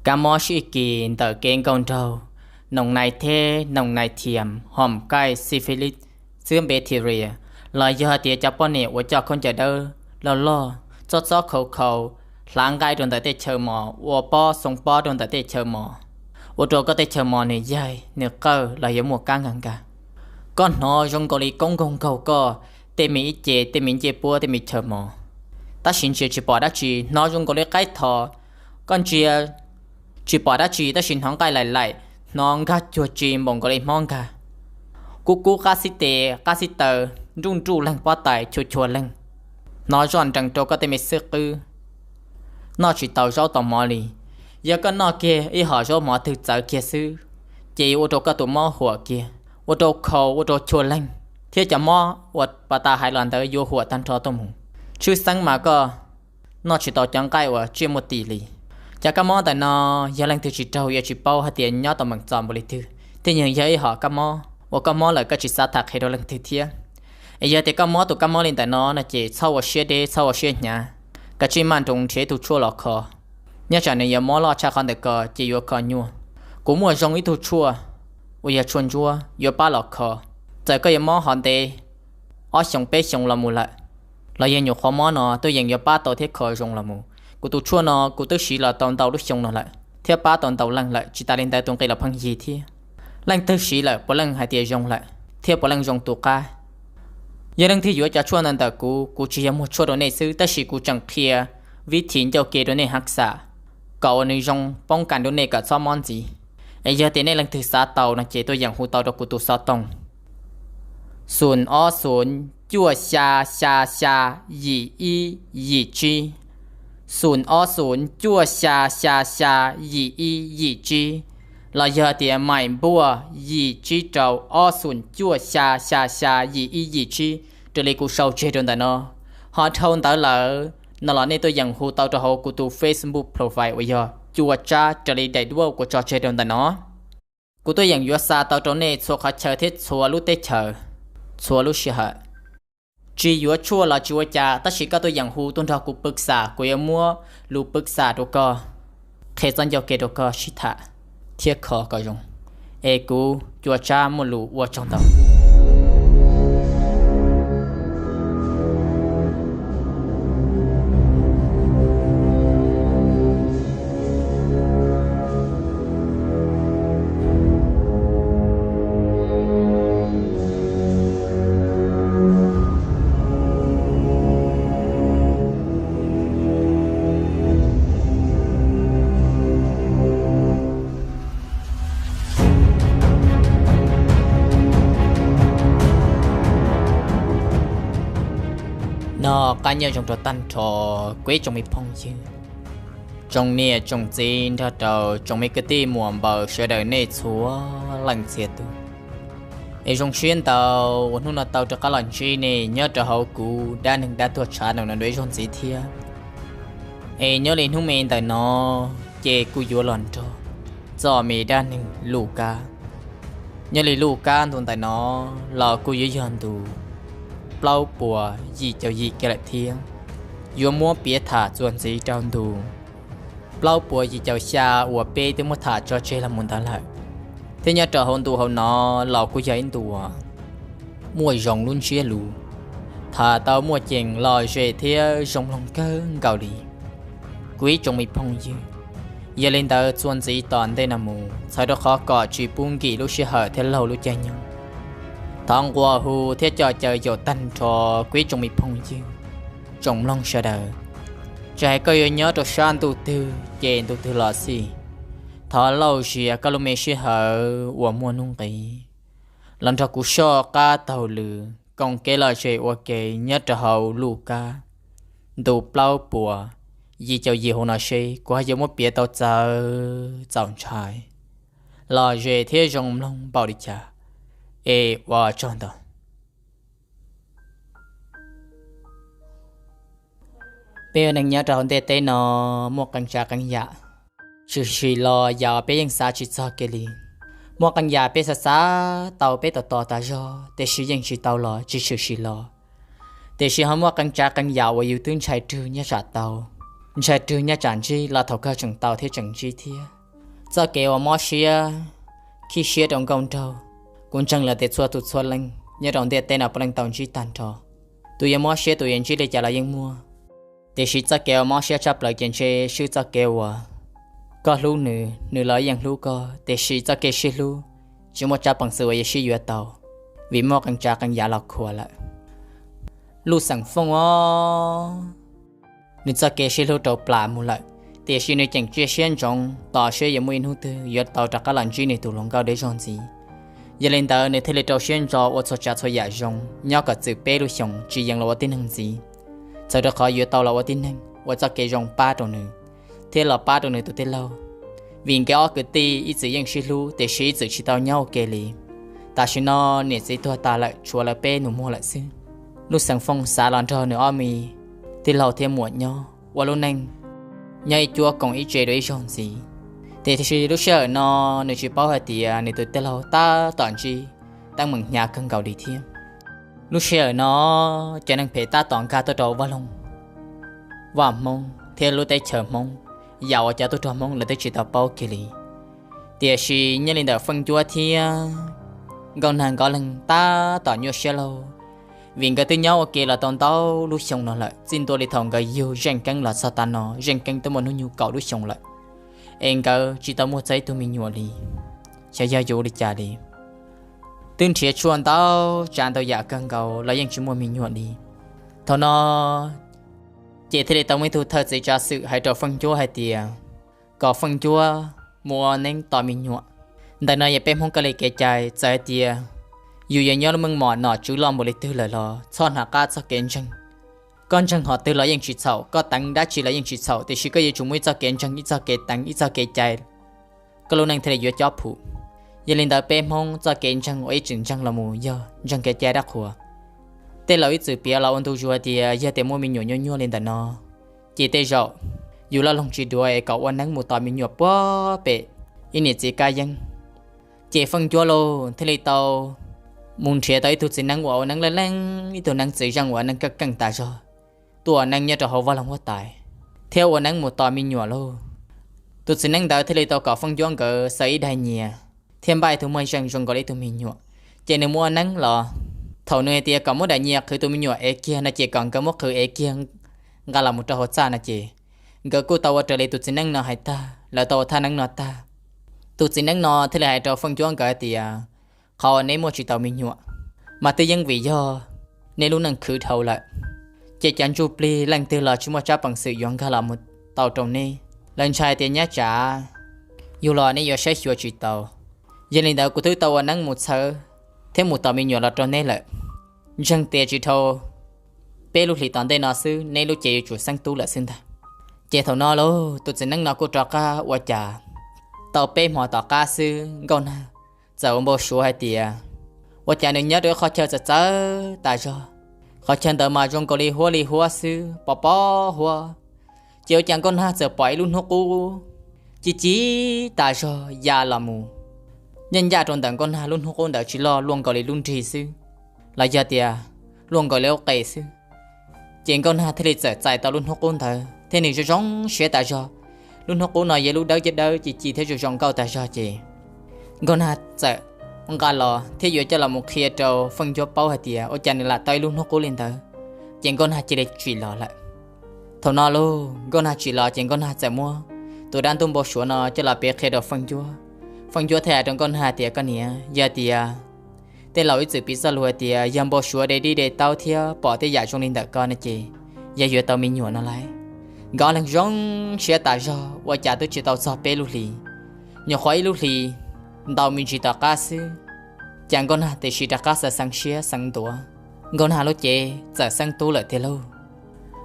Kab mob sib kis ntawm kev nkauj nraug, noos nais theb, noos nais thiam, hom kaij, syphilis, xwb npe bacteria, los yog tias cov poj niam uas coj khaub ncaws dawb loj loj, txob txob khau khau, hlav nqaij rau ntawm tej chaw mos, ua pob xoo pob rau ntawm tej chaw mos, ua rau koj tej chaw mos nws yaig nws qawj los yog muaj kab nkag nkag. Koj hnov zoo nkaus li koob nkaug nkaug koj tej me ib ce, tej me ncej puab, tej me chaw mos, tab sis ntsia tsis pom dab tsi. Hnov zoo nkaus li qaib tho, koj ntsia tsis pom dab tsi tab sis hnov nqaij laim laim, hnov nkag cuag tsi npaum nkaus li hmob nkag, kub kub qab xib tes qab xib taw, nruj nruj leeg pob tais, chua chua leeg, hnov zoj nrees rau koj tej me xwb qwb. Noj tsis tau zaub tau mov li. Yog koj noj kiag ib hom zaub mov twg txawv kiag xwb, ces yuav ua rau koj tus mob huam kiag, ua rau khau, ua rau chua leeg, thiab cov mob uas pas tas hais los ntawd yuav huam tag nrho tuaj mus. Tshwj xeeb mas koj noj tsis tau cov nqaij uas tsiaj muaj tis li. Cov kab mob ntawm no, yog leej twg tsis raug yuav tsis paub hais tias nyob tau meem txom npaum li twg, thiab yeej yog ib hom kab mob uas koj mob lawm koj tsis xav tham qhia rau leej twg thiab. Es yog tias koj mob tus kab mob li ntawm no no ces txhob ua siab deb, txhob ua siab hnyav, kav tsij maj nroos nrhiav ib tug tshuaj los kho. Nyob tsam nws yuav mob loj tshaj qhov ntawm ko ces yuav kho nyuaj. Kuv muaj zoo ib tug tshuaj uas yog tshuaj ntsuab yuav pab los kho. Txawm koj yuav mob hov ntev ob xyoos peb xyoos los mus lawm, los yog nyuam qhuav mob no tuaj yeem yuav pab tau thiab kho zoo los mus. Kuv tus tshuaj no kuv twb siv los tau ntau lub xyoo no lawm thiab pab tau ntau leej lawm, tsis tas li ntawd tus nqi los pheej yig thiab. Leej twg siv lawm puav leej hais tias zoo lawm thiab puav leej zoo tu qab. Yog leej twg yuav cov tshuaj ntawd ntawm kuv, kuv tsis yog muag tshuaj rau nej xwb tab sis kuv tseem qhia vib thim ncauj ke rau nej haj xam, kom uas nws zoo poob kas rau nej kom txhob mob ntxiv. Es yog tias nej leej twg xav tau no ces tuaj yeem hu tau rau kuv tus xov tooj: xoom ob xoom cuaj xya xya xya yim ib yim tsib, xoom ob xoom cuaj xya xya xya yim ib yim tsib, los yog tias maim npuaj yim tsib rau ob xoom cuaj xya xya xya yim ib yim tsib, raws li kuv sau tseg rau ntawm no. Ho dhau ntawd lawm no los nej tuaj yeem hu tau rau hauv kuv tus Facebook profile uas yog Cua Tsab raws li daim duab kuv tso tseg rau ntawm no. Kuv tuaj yeem yuav xa tau rau nej txhua qhov chaw thiab txhua lub teb chaws, txhua lub sij hawm. Tsis yuav tshuaj los tsis ua cas tab sis koj tuaj yeem hu tuaj nrog kuv pwv xam, kuv yuav muab lus pwv xam rau koj, qhia txoj ncauj ke rau koj sib tham thiab kho kom zoo. Es kuv Cua Tsab muaj lus ua tsaug ntau. Noj qab nyob zoo rau tag nrho kuv ib tsoom me phooj ywg, tsoom niam tsoom txiv nrog rau tsoom me kwv tij muam npaws sawv daws nej txhua leej txhia tus. Es zoo siab ntau uas hnub no tau rov qab los ntsib nej nyob rau hauv kuv dab neeg dab tuag tshav no dua ib zaug ntxiv thiab. Es nyob li hnub me ntawm no ces kuj yuav los nrog txoj me dab neeg Luj Kab. Nyob li Luj Kab ntu ntawm no los kuj yuav yog ntu plaub puas yim caum yim kiag lawm thiab. Yuav muab piav tham txuas ntxiv rau ntu plaub puas yim caum xya uas peb twb muab tham tso tseg los mus ntawd lawm. Thiab nyob rau hauv ntu hauv no los kuj yog ib ntu uas muaj zoo lub ntsiab lus, tham tau muaj ceem lom zem thiab zoo mloog kawg nkaus li kuv ib tsoom me phooj ywg. Yog li ntawd txuas ntxiv tom ntej no mus txhawm rau qhov kom tsis pub nkim lub sij hawm thiab laug lub caij nyoog, thov nqua hu thiab coj caw yaum tag nrho kuv ib tsoom me phooj ywg, tsoom mloog sawv daws. Tsis hais koj yuav nyob rau sab ntuj twg ces ntuj twg los xij, thov lauj zias koj lub me sij hawm uas muaj nuj nqis los nrog kuv soj qab taug lw koom kev lom zem ua ke nyob rau hauv Luj Kab ntu plaub puas yim caum yim hauv no seb kuv ho yuav muab piav tau txawv txaus ntshai, lom zem thiab zoo mloog npaum li cas. Es ua tsaug ntau. Peb ua neeg nyob rau hauv ntiaj teb no muaj qee tsav qee yam tshwm sim los yam peb yeej xav tsis txog kiag li. Muaj qee yam peb xav xav tau peb tos tos tas zog tiam sis yeej tsis tau los tsis tshwm sim los. Tiam sis ho muaj qee tsav qee yam uas yus twb ntshai rwg nyob tsam tau, ntshai rwg nyob tsam ntsib los thaum kawg tseem tau thiab tseem ntsib thiab. Txoj kev uas mob siab, khib siab rau nkauj nraug, kuv ntseeg lawm tias txhua tus txhua leej nyob rau ntiaj teb no puav leej tau ntsib tag nrho. Tus yuav mob siab tus yuav ntsib li cas los yeej muaj. Tiam sis txoj kev uas mob siab tshaj plaws ces ntshe swb txoj kev uas koj hlub nws, nws los yeej hlub koj, tiam sis txoj kev sib hlub tsis muaj tsab peev xwm uas yuav sib yuav tau, vim muaj qee tsav qee yam los khuam lawm. Lub xeem Fooj os, nws txoj kev sib hlub rau plam mus lawm, tiam sis nws tseem cia siab ntsoov tos seb yuav muaj ib hnub twg yuav tau rov qab los ntsib nws tus hluas nkauj deb zog ntxiv. Yog li ntawd nws thiaj li rau siab ntso ua txhua tsav txhua yam zoo, nyob kom txwm peb lub xyoos tsis yees los ua tib neeg ntxiv, txhawm rau qhov yuav tau los ua tib neeg ua txoj kev zoo pab rau nws thiab los pab rau nws tus tij laug. Vim nkawd ob kwv tij ib txwm yeej sib hlub tiam sis ib txwm tsis tau nyob ua ke li. Tam sim no niam txiv tuag tas lawm, tshuav lawv peb nus muag lawm xwb. Lub xeem Fooj xav los nrog nws ob me tij laug thiab muam nyob ua lub neej nyob ib cuab koom ib tse dua ib zaug ntxiv. Tiam sis lub sij hawm no nws tsis paub hais tias nws tus tij laug tab tom ntsib teeb meem hnyav kawg nkaus li thiab. Lub sij hawm no cov neeg phem tab tom nkag tuaj rau vaj loog, vaj Hmoob thiab lub teb chaws Hmoob, yam uas cov tub rog Hmoob lawv twb tsis tau paub kiag li. Tiam sis nyob li ntawm Feej Ncuab thiab Nkauj Nag nkawd leeg tab tom nyuaj siab lauj, vim nkawd twb nyob ua ke los tau ntau lub xyoo no lawm, txij ntua li thaum nkawd yug Zeej Keeb los txog tav no, Zeej Keeb twb muaj hnub nyoog kaum lub xyoo lawm, es nkawd tsis tau muaj txog ib tug me nyuam li. Xyov yog yuav li cas li. Twb nrhiav tshuaj ntau tsav ntau yam kawg nkaus los yeej tsis muaj me nyuam li. Thaum no ces thiaj li tau muaj ib tug thawj txiv tsav xwm hais rau Feej Ncuab hais tias kom Feej Ncuab mus ua neeb tos me nyuam. Ntawm no yog peb Hmoob kab li kev cai, txawm hais tias yus yuav nyob lub meej mom nom tswv loj npaum li twg lawm los txhob hnav qab txoj kev ntseeg. Koj ntseeg qhov twg los yeej tsis txhaum, koj teev dab tsi los yeej tsis txhaum, tiam sis koj yuav tsum muaj ib txoj kev ntseeg, ib txoj kev teev, ib txoj kev cai, koj lub neej thiaj li yuav cob phum. Yog li ntawd peb Hmoob txoj kev ntseeg uas ib txwm ntseeg los mus yog ntseeg kev cai dab qhuas. Tej laus ib txwm piav los ua ntu zus hais tias yog tias muaj me nyuam nyuaj nyuaj li ntawm no, ces tej zaum yus laj loog tsis duav es kom ua neeb mus tos me nyuam puag pem ib niam txiv kab yeeb. Ces Feej Ncuab lauj thiaj li tau mus nrhiav tau ib tug txiv neeb uas ua neeb leej leej, ib tug neeb txiv zeej uas neeg keej keej tas zog, tuaj ua neeb nyob rau hauv vaj loog huab tais, thiab ua neeb mus tos me nyuam lauj. Tus txiv neeb ntawd thiaj li tau kom Feej Ncuab nkawd xaws ib daig nyias thiab npaj ib tug muaj zeej zoo nkaus li ib tug me nyuam. Ces nws mus ua neeb los, thaum nws hais tias kom muab daim nyias qhwv tus me nyuam ev kiag no ces kom nkawd muab qhwv ev kiag nqa los mus rau hauv txaj no ces, nkawd kuj tau ua raws li tus txiv neeb no hais tag, lawv tau ua thaj neeb no tag. Tus txiv neeb no thiaj li hais rau Feej Ncuab nkawd hais tias, qhov uas neb muaj tsis tau me nyuam mas twb yeej vim yog neb lub neej khwv dhau lawm, ces cov ntsuj plig leej twg los tsis muaj tsab peev xwm yuav nkag los mus tau rau neb. Lawv ntshai tias nyab tsav yug los neb yuav saib xyuas tsis tau. Yog li ntawd kuv twb tau ua neeb mus txhawb thiab mus tos me nyuam los rau neb lawm. Ntseeg tias tsis dhau peb lub hlis tom ntej no xwb neb lub cev yuav tsum xeeb tub lawm xwb ntag. Ces thaum no lauj tus txiv neeb no kuj rov qab ua cas, tau peb hmo tom qab xwb Nkauj Nag txawm ua npau suav hais tias, ua cas nws nyob rau ib qhov chaw txawv txawv tas zog, qhov chaw ntawd mas zoo nkaus li huab li huab xwb, pos pos huab. Ces ua cas Nkauj Nag txawm pom ib lub hnub qub ci ci tas zog ya los mus, ncaj ncaj rau ntawm Nkauj Nag lub hnub qub ntawd tsis loj, luaj nkaus li lub nrig xwb, los yog tias luaj nkaus li lub qe xwb. Ces Nkauj Nag thiaj li txawm txais tau lub hnub qub ntawd thiab nws zoo zoo siab tas zog. Lub hnub qub no yog lub dawb ci dawb ci ci thiab zoo zoo nkauj tas zog ces Nkauj Nag txawm nqa los thiab yuav coj los mus qhia rau Feej Ncuab paub hais tias ua cas nws lam tau ib lub hnub qub li ntawd. Ces Nkauj Nag cia li tsim los lawm. Thaum no lauj Nkauj Nag tsim los ces Nkauj Nag txawm muab tus dab ntub npau suav no coj los piav qhia rau Feej Ncuab. Feej Ncuab thiaj hais rau Nkauj Nag tias, koj niam, yog tias tej laus ib txwm piv txoj lus hais tias yog npau suav de dib de taub thiab pom tej yam zoo li ntawm ko no ces yog yuav tau me nyuam no lauj. Nkawd ob leeg zoo siab tas zog ua cas twb tsis tau txog peb lub hlis, nyuam qhuav ib lub hlis ntau me ntsis tom qab xwb, cas Nkauj Nag tiam sis rov qab xav xeev siab xeev ntuav, Nkauj Nag lub cev txawm xeeb tub lawm tiag lauj.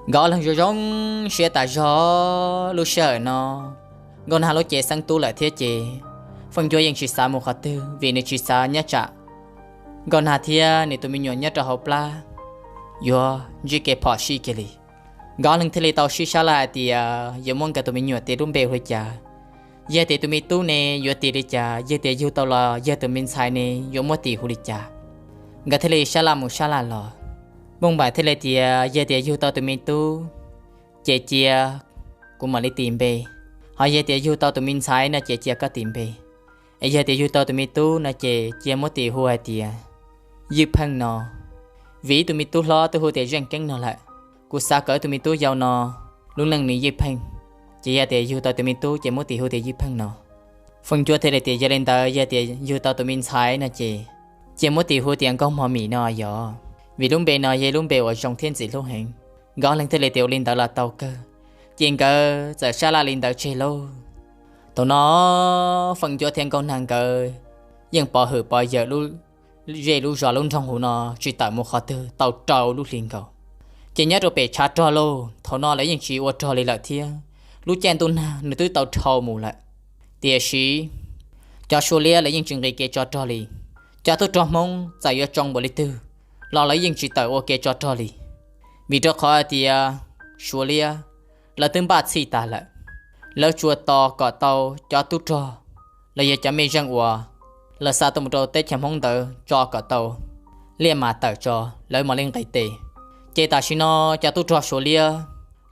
Nkawd ob leeg zoo zoo siab tas zog. Lub sij hawm no Nkauj Nag lub cev xeeb tub lawm thiab ces Feej Ncuab yeej tsis xav mus qhov twg vim nws tsis xav nyab tsam Nkauj Nag thiab nws tus me nyuam nyob rau hauv plab yuav ntsib kev phom sij kiag li. Nkawd ob leeg thiaj li tau sib sab laj hais tias yuav muab nkawd tus me nyuam tis lub npe hu li cas, yog tias tus me tub ne yuav tis li cas, yog tias yug tau los yog tus me ntxhais ne yuav muab tis hu li cas. Nkawd thiaj li sab laj mus sab laj los, Npauj Npaim thiaj li tias yog tias yug tau tus me tub ces cia kuv mam li tis npe. Ho yog tias yug tau tus me ntxhais no ces cia koj tis npe. Es yog tias yug tau tus me tub no ces cia muab tis hu hais tias Ywj Pheej no, vim ib tug me tub hlob twb hu tias Zeej Keeb no lawm. Kuv xav kom tus me tub yau no lub neej nws Ywj Pheej, ces yog tias yug tau tus me tub ces muab tis hu tias Ywj Pheej no. Feej Cuab thiaj li tias yog li ntawd yog tias yug tau tus me ntxhais no ces cia muab tis hu tias Nkauj Mos Mim no yog, vim lub npe no yog lub npe uas zoo thiab ntxim hlub heev. Nkawd ob leeg thiaj li tias ua li ntawd los tau kawg. Ces nkawd txawm sab laj li ntawd tseg lauj. Thaum no Feej Cuab thiab Nkauj Nag nkawd yeej pov hwm pov yawm lub zej lub zos lub nroog hauv no tsis tawm mus qhov twg tau rau lub hlis nkaus. Ces nyob rau pem tshav rog lauj, thaum no lawv yeej tsis ua rog li lawm thiab, lub caij ntuj nag nws twb tau dhau mus lawm. Tiam sis cov Suav liab lawv yeej tsis nqis kev tso rog li. Cov tub rog Hmoob txawm yuav tsoo npaum li twg los lawv yeej tsis tawm ua kev tso rog li, vim rau qhov hais tias Suav liab lawv twb npaj txhij tas lawm. Lawv tsuas tos kom tau cov tub rog los yog cov mej zeej uas lawv xa tuaj mus rau teb chaws Hmoob ntawd tso kom tau liaj mas tawm tso, lawv mam li nqis tes. Ces tam sim no cov tub rog Suav liab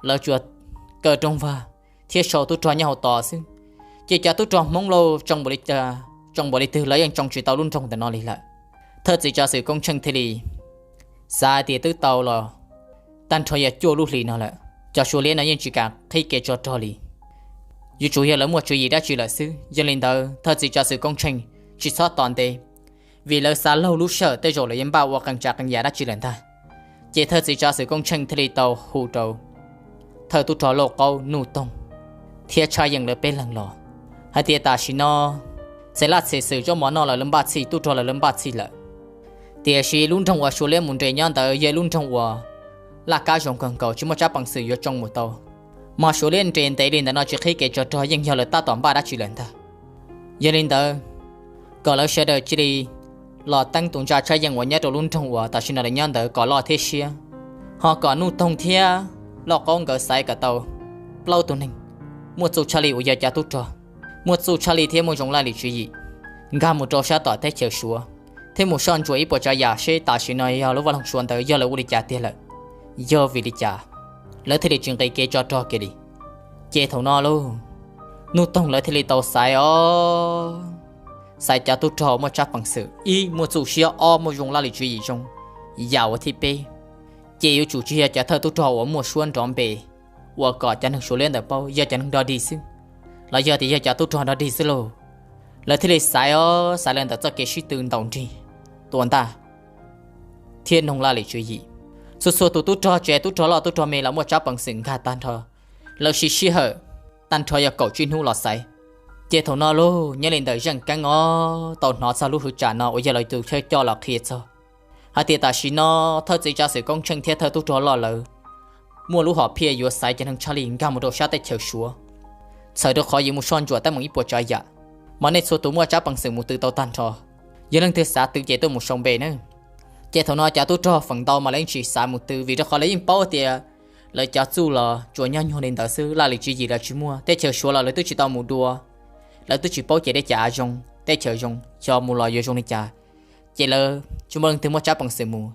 lawv tsuas kaw rooj vag thiab sau tub rog nyob hauv tos xwb. Ces cov tub rog Hmoob lauj, tsoo npaum li cas, tsoo npaum li twg lawv yeej tsoo tsis tau lub nroog ntawm no li lawm. Thawj txiv tsav xwm Koob Tsheej thiaj li xav tias twb tau los tag nrho yog cuaj lub hlis no lawm, cov Suav liab no yeej tsis kam qhib kev tso rog li. Yuav tsum yog lawv muaj tswv yim dab tsi lawm xwb. Yog li ntawd thawj txiv tsav xwm Koob Tsheej tsis txhob tos ntev, vim lawv xav laug lub sij hawm tej zaum lawv yuav npaj ua qee tsav qee yam dab tsi lawm ntag. Ces thawj txiv tsav xwm Koob Tsheej thiaj li tau hu rau thawj tub rog Lauj Qaub, Nuj Toog thiab Tshaj Yeej lawv peb leeg los hais tias tam sim no txhia laj txhia xwm zaub mov noj lawv lawv npaj txhij, tub rog lawv lawv npaj txhij lawm. Tiam sis lub nroog uas Suav liab mus nres nyob ntawd yog lub nroog uas laj kab zoo kawg nkaus, tsis muaj tsab peev xwm yuav tsoo mus tau. Mog Suav liab nres ntev li ntawd no tsis qhib kev tsov rog yeej yog lawv tab tom npaj dab tsi lawm ntag. Yog li ntawd, kom lawv sawv daws cia li los teeb tus ntsa Tshaj Yeej uas nyob rau lub nroog uas tam sim no lawv nyob ntawd kom loj thiab siab, ho kom Nuj Toog thiab Lauj Qaub nkawd xaiv kom tau plaub tug neeg muaj txuj tshaj li uas yog cov tub rog, muaj txuj tshaj li thiab muaj zoo laj lim tswv yim, nkag mus rau sab tom teb chaws Suav, thiab mus soj ntsuam ib puas tsav yam seb tam sim no yog lub vaj loog Suav ntawd yog lawv ua li cas tiag lawm, yog vim li cas lawv thiaj li tsis nqis kev tsov rog kiag li. Ces thaum no lauj, Nuj Toog lawv thiaj li tau xaiv os, xaiv cov tub rog muaj tsab peev xwm, ib, muaj txuj siab, ob, muaj zoo laj lim tswv yim zoo, yam uas thib peb, ces yuav tsum tsis yog cov thawj tub rog uas muaj suab nrov npe uas kom cov neeg Suav liab ntawd paub yog cov neeg dog dig xwb, los yog tias yog cov tub rog dog dig xwb lauj. Lawv thiaj li xaiv os, xaiv lawv ntawm txoj kev sib tw ntaus nrig, tua ntaj thiab noog laj lim tswv yim. Txhua txhua tus tub rog tsev, tub rog loj tub rog me los muaj tsab peev xwm nkag tag nrho, lawv siv sij hawm tag nrho yog kaum tsib hnub los xaiv. Ces thaum no lauj, nyob li ntawm Zeej Keeb os tau hnov txog lub hwv tsam no uas yog lawv tus thawj coj los qhia txog hais tias tam sim no thawj txiv tsav xwm Koob Tsheej thiab thawj tub rog loj lawv muaj lub hom phiaj yuav xaiv cov neeg tshaj li nkag mus rau sab teb chaws Suav, txhawm rau qhov yuav mus soj ntsuam teeb meem ib puas tsav yam. Mas nej txhua tus muaj tsab peev xwm mus tw tau tag nrho, yog leej twg xav tw ces tuaj mus sau npe na. Ces thaum no cov tub rog feem ntau mas lawv yeej tsis xav mus tw vim rau qhov lawv yeej paub tias lawv cov txuj los tsuas nyob nyuag li ntawd xwb, laj lim tswv yim lawv tsis muaj, teb chaws Suav los lawv twb tsis tau mus dua, lawv twb tsis paub ces deb cas zoo, teb chaws zoo, xyov mus los yuav zoo li cas. Ces lawv tsis muaj leej twg muaj tsab peev xwm mus.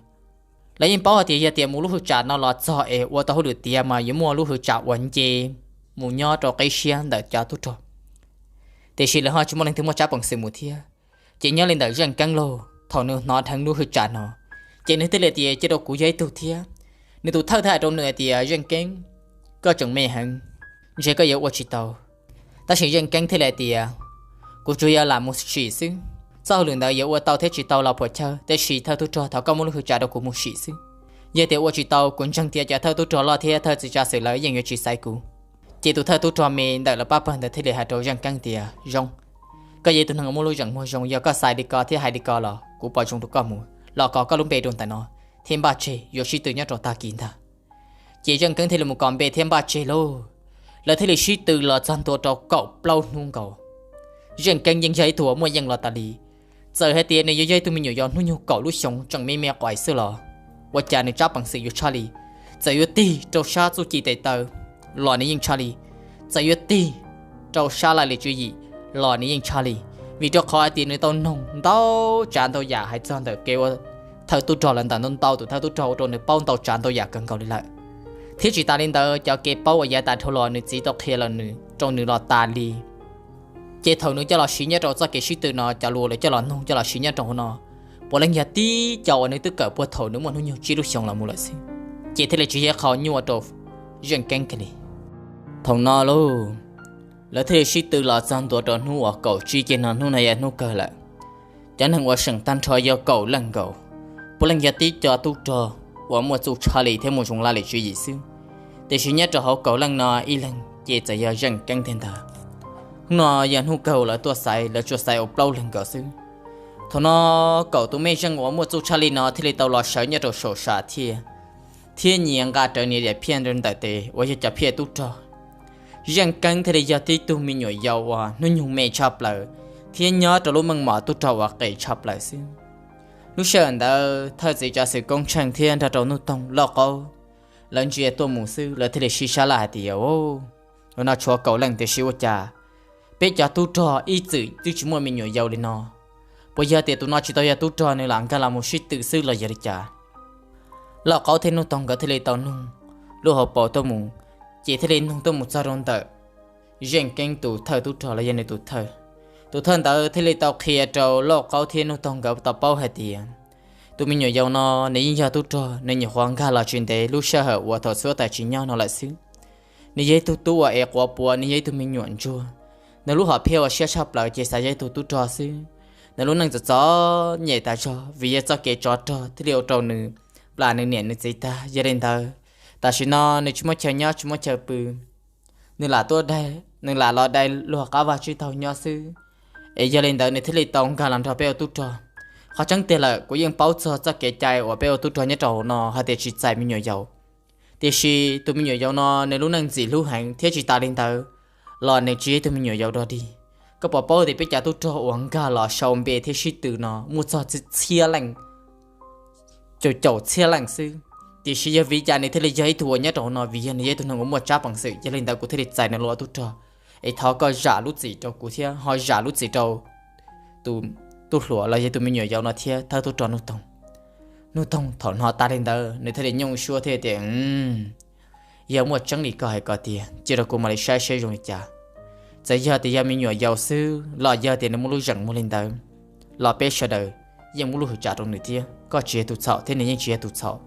Lawv yeej paub hais tias yog tias mus lub hwv tsam no los txog es ua tau hauj lwm tiav mas yuav muaj lub hwv tsam uas nce mus nyob rau qib siab ntawm cov tub rog, tiam sis lawv ho tsis muaj leej twg muaj tsab peev xwm mus thiab. Ces nyob li ntawm Zeej Keeb lauj, thaum nws hnov dheev lub hwv tsam no, ces nws thiaj li tias cia rau kuv yog ib tug thiab. Nws tus thawj thiaj hais rau nws hais tias Zeej Keeb, koj tseem me heev, ntshe koj yuav ua tsis tau. Tab sis Zeej Keeb thiaj li hais tias kuv tsuas yog lam mus sim xwb, txoj hauj lwm ntawd yuav ua tau thiab tsis tau los puas chawj, tiam sis thawj tub rog thov koj muab lub hwv tsam rau kuv mus sim xwb. Yog tias ua tsis tau kuv ntseeg tias cov thawj tub rog loj thiab thawj txiv tsav xwm lawv yeej yuav tsis xaiv kuv. Ces tus thawj tub rog me ntawm lawv pab pawg ntawd thiaj li hais rau Zeej Keeb tias zoo, koj yog ib tug neeg muaj lub zeem muag zoo, yog koj xaiv li ko thiab hais li ko los kuv pom zoo rau koj mus los kos koj lub npe rau ntawm no thiab npaj tseg yuav sib tw nyob rau tag kis ntag. Ces Zeej Keeb thiaj li mus kos npe thiab npaj tseg lauj. Lawv thiaj li sib tw los txog ntua rau kaum plaub hnub nkaus. Zeej Keeb yeej yog ib tug uas muaj yeej los tas li, txawm hais tias nws yuav yog ib tug me nyuam yaus hnub nyoog kaum lub xyoo tseem me me quav xwb los ua cas nws tsab peev xwm yuav tshaj li. Txawm yuav tig rau sab txuj ci tes taw los nws yeej tshaj li, txawm yuav tig rau sab laj lim tswv yim los nws yeej tshaj li, vim rau qhov hais tias nws tau noog ntau tsav ntau yam hais txog ntawm kev ua thawj tub rog lawm ntawm ntau ntau tus thawj tub rog ua rau nws paub ntau tsav ntau yam kawg nkaus li lawm. Thiab tsis tas li ntawd, cov kev paub uas yav tas dhau los nws txiv tau qhia los nws rau nws los tas li. Ces thaum nws coj los siv nyob rau txoj kev sib tw no, cov lus lawv coj los nug coj los siv nyob rau hauv no, puav leej yog tib co uas nws twb kawm puag thaum nws muaj hnub nyoog tsib lub xyoos los mus lawm xwb, ces thiaj li tsis yog qhov nyuaj rau Zeej Keeb kiag li. Thaum no lauj, lawv thiaj li sib tw los txog ntua rau hnub uas kaum tsib kiag no, hnub no yog hnub kawg lawm. Cov neeg uas seem tag nrho yog kaum leej nkaus, puav leej yog tib co tub rog uas muaj txuj tshaj li thiab muaj zoo laj lim tswv yim xwb. Tiam sis nyob rau hauv kaum leej no ib leeg ces txawm yog Zeej Keeb tiag ntag. Hnub no yog hnub kawg lawv tuaj xaiv, lawv tsuas xaiv ua plaub leeg nkaus xwb. Thaum no kaum tus mej zeej uas muaj txuj tshaj li no thiaj li tau los sawv nyob rau saum sam thiaj, thiab nyias nqa rawv nyias daim phiaj rau ntawm tes uas yog cov phiaj tub rog. Zeej Keeb thiaj li yog tib tug me nyuam yaus uas hnub nyoog me tshaj plaws, thiab nyob rau lub meej mom tub rog uas qis tshaj plaws xwb. Lub sij hawm ntawd thawj txiv tsav xwm Koob Tsheej thiab nrog rau Nuj Toog Lauj Qaub, lawv ntsia tuaj mus xwb lawv thiaj li sib sab laj hais tias, Ua no tshuav kaum leej tiam sis ua cas peb cov tub rog ib txwm twb tsis muaj me nyuam yaus li no? Puas yog tias tus no tsis tau yog tub rog nws lam nkag los mus sib tw xwb los yog li cas? Lauj Qaub thiab Nuj Toog nkawd thiaj li tau nug lub hauv paus tuaj mus, ces thiaj li nug tuaj mus txog rau ntawm Zeej Keeb tus thawj tub rog los yog nws tus thawj. Tus thawj ntawd thiaj li tau qhia rau Lauj Qaub thiab Nuj Toog nkawd tau paub hais tias, tus me nyuam yaus no nws yeej yog tub rog, nws nyuam qhuav nkag los tsis ntev lub sij hawm uas thaum xub thawj tsis nyob no lawm xwb. Nws yog ib tug tub uas ev quav puav, nws yog ib tug me nyuam ntsuag. Nws lub hom phiaj uas siab tshaj plaws ces xav yog ib tug tub rog xwb. Nws lub neej txom txom nyem tas zog vim yog txoj kev tsov rog thiaj li ua rau nws plam nws niam nws txiv tag. Yog li ntawd, tam sim no nws tsis muaj chaw nyob tsis muaj chaw pw, nws lam tuaj, nws lam los dai luag qab vaj tsib taug nyob xwb. Es yog li ntawd nws thiaj li tau nkag los nrog peb ua tub rog. Qhov tseeb tiag lawm kuv yeej paub txog txoj kev cai uas peb ua tub rog nyob rau hauv no hais tias tsis txais me nyuam yaus. Tiam sis tus me nyuam yaus no nws lub neej ntxim hlub heev thiab tsis tas li ntawd los nws tsis yog ib tug me nyuam yaus dog dig. Koj puas paub tias peb cov tub rog uas nkag los sau npe thiab sib tw no muaj txog txhiab leej, caum caum txhiab leej xwb. Tiam sis yog vim li cas nws thiaj li yog ib tug uas nyob rau hauv no? Vim yog nws yog ib tug neeg uas muaj tsab peev xwm, yog li ntawd kuv thiaj li txais nws los ua tub rog. Es thov koj zam lub txim rau kuv thiab ho zam lub txim rau tus tub hluas los yog tus me nyuam yaus no thiab thawj tub rog Nuj Toog. Nuj Toog thaum hnov tas li ntawd nws thiaj li nyooj suab thiab tias, Yog muaj tseeb li koj hais ko tiag, cia rau kuv mam li saib seb zoo li cas. Txawm yog tias yog me nyuam yaus xwb los yog tias nws muaj lub zeem muaj li ntawd los peb sawv daws yeej muaj lub hwm tsa rau nws thiab, koj tsis yog tus txhaum thiab nws yeej tsis yog tus txhaum.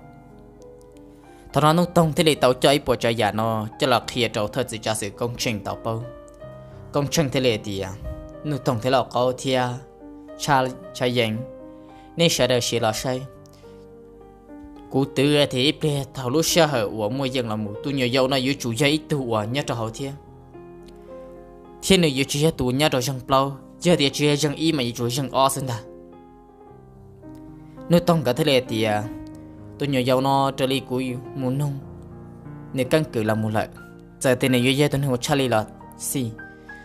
Thaum no Nuj Toog thiaj li tau coj ib puas tsav yam no coj los qhia rau thawj txiv tsav xwm Koob Tsheej tau paub. Koob Tsheej thiaj li tias, Nuj Toog thiab Lauj Qaub thiab Tshaj Yees, nej sawv daws sim los saib. Kuv twv tias ib pliag thaum lub sij hawm uas muaj yeej los mus tus nyuam yaus no yuav tsum yog ib tug uas nyob rau hauv thiab, thiab nws yuav tsis yog tus nyob rau zeeg plaub, yog tias tsis yog zeeg ib mas yuav tsum zeeg ob xwb ntag. Nuj Toog nkawd thiaj li tias, Tus nyuam yaus no raws li kuv mus nug nws keeb kwm los mus lawm, txawm tias nws yuav yog tus neeg uas tshaj li los xij,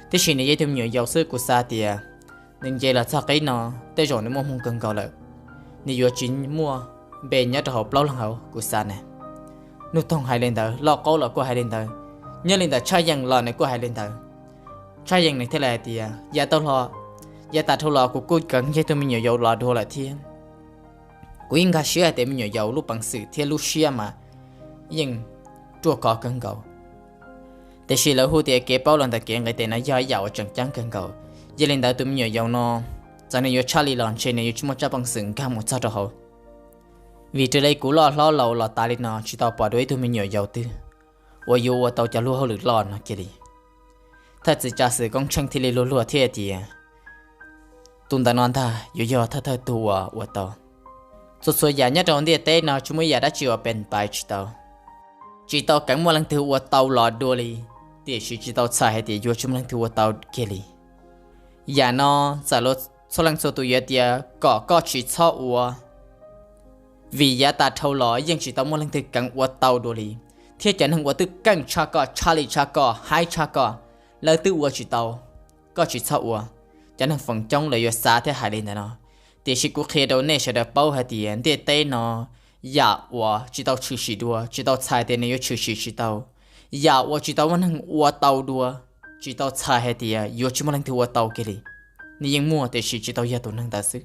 tiam sis nws yog ib tug me nyuam yaus xwb, kuv xav tias nws nce los txog qib no tej zaum nws muaj hmoo kawg nkaus lawm, nws yuav tsis muaj npe nyob rau hauv plaub leeg hauv, kuv xav na. Nuj Toog hais li ntawd, Lauj Qaub los kuj hais li ntawd, nyob li ntawm Tshaj Yees los nws kuj hais li ntawd. Tshaj Yees nws thiaj li hais tias, Yav tau los, yav tas dhau los kuv kuj keev yog tus me nyuam yaus los dua lawm thiab. Kuv yeej nkag siab hais tias me nyuam yaus lub peev xwm thiab lub siab mas yeej ruaj khov kawg nkaus. Tiam sis lawv hu tias kev paub los ntawm kev nqis tes no yog ib yam uas tseem ceeb kawg nkaus. Yog li ntawd tus me nyuam yaus no, txawm nws yuav tshaj li los ntshe nws yuav tsis muaj tsab peev xwm nkag mus txog rau hauv, vim raws li kuv loj hlob laus los tas li no tsis tau pom dua ib tug me nyuam yaus twg uas yuav ua tau cov luag hauj lwm loj no kiag li. Thawj txiv tsav xwm Koob Tsheej thiaj li luag luag thiab tias, Tus ntawm no ntag yuav yog thawj thawj tug uas ua tau. Txhua txhua yam nyob rau ntiaj teb no tsis muaj ib yam dab tsi uas pes pais tsis tau. Tsis tau keev muaj leej twg ua tau los dua li, tiam sis tsis tau txhais hais tias yuav tsis muaj leej twg ua tau kiag li. Yam no txawm txhua leej txhua tus yuav tias kom koj tsis txhob ua, vim yav tas dhau los yeej tsis tau muaj leej twg keev ua tau dua li, thiab cov neeg uas twb keej tshaj koj, tshaj li tshaj koj, haib tshaj koj, lawv twb ua tsis tau, koj tsis txhob ua. Cov neeg feem coob lawv yuav xav thiab hais li ntawd no, tiam sis kuv qhia rau nej sawv daws paub hais tias ntiaj teb no yam uas tsis tau tshwm sim dua tsis tau txhais tias nws yuav tshwm sim tsis tau. Yam uas tsis tau muaj neeg ua tau dua tsis tau txhais hais tias yuav tsis muaj leej twg ua tau kiag li. Nws yeej muaj tiam sis tsis tau yog tus neeg ntawd xwb.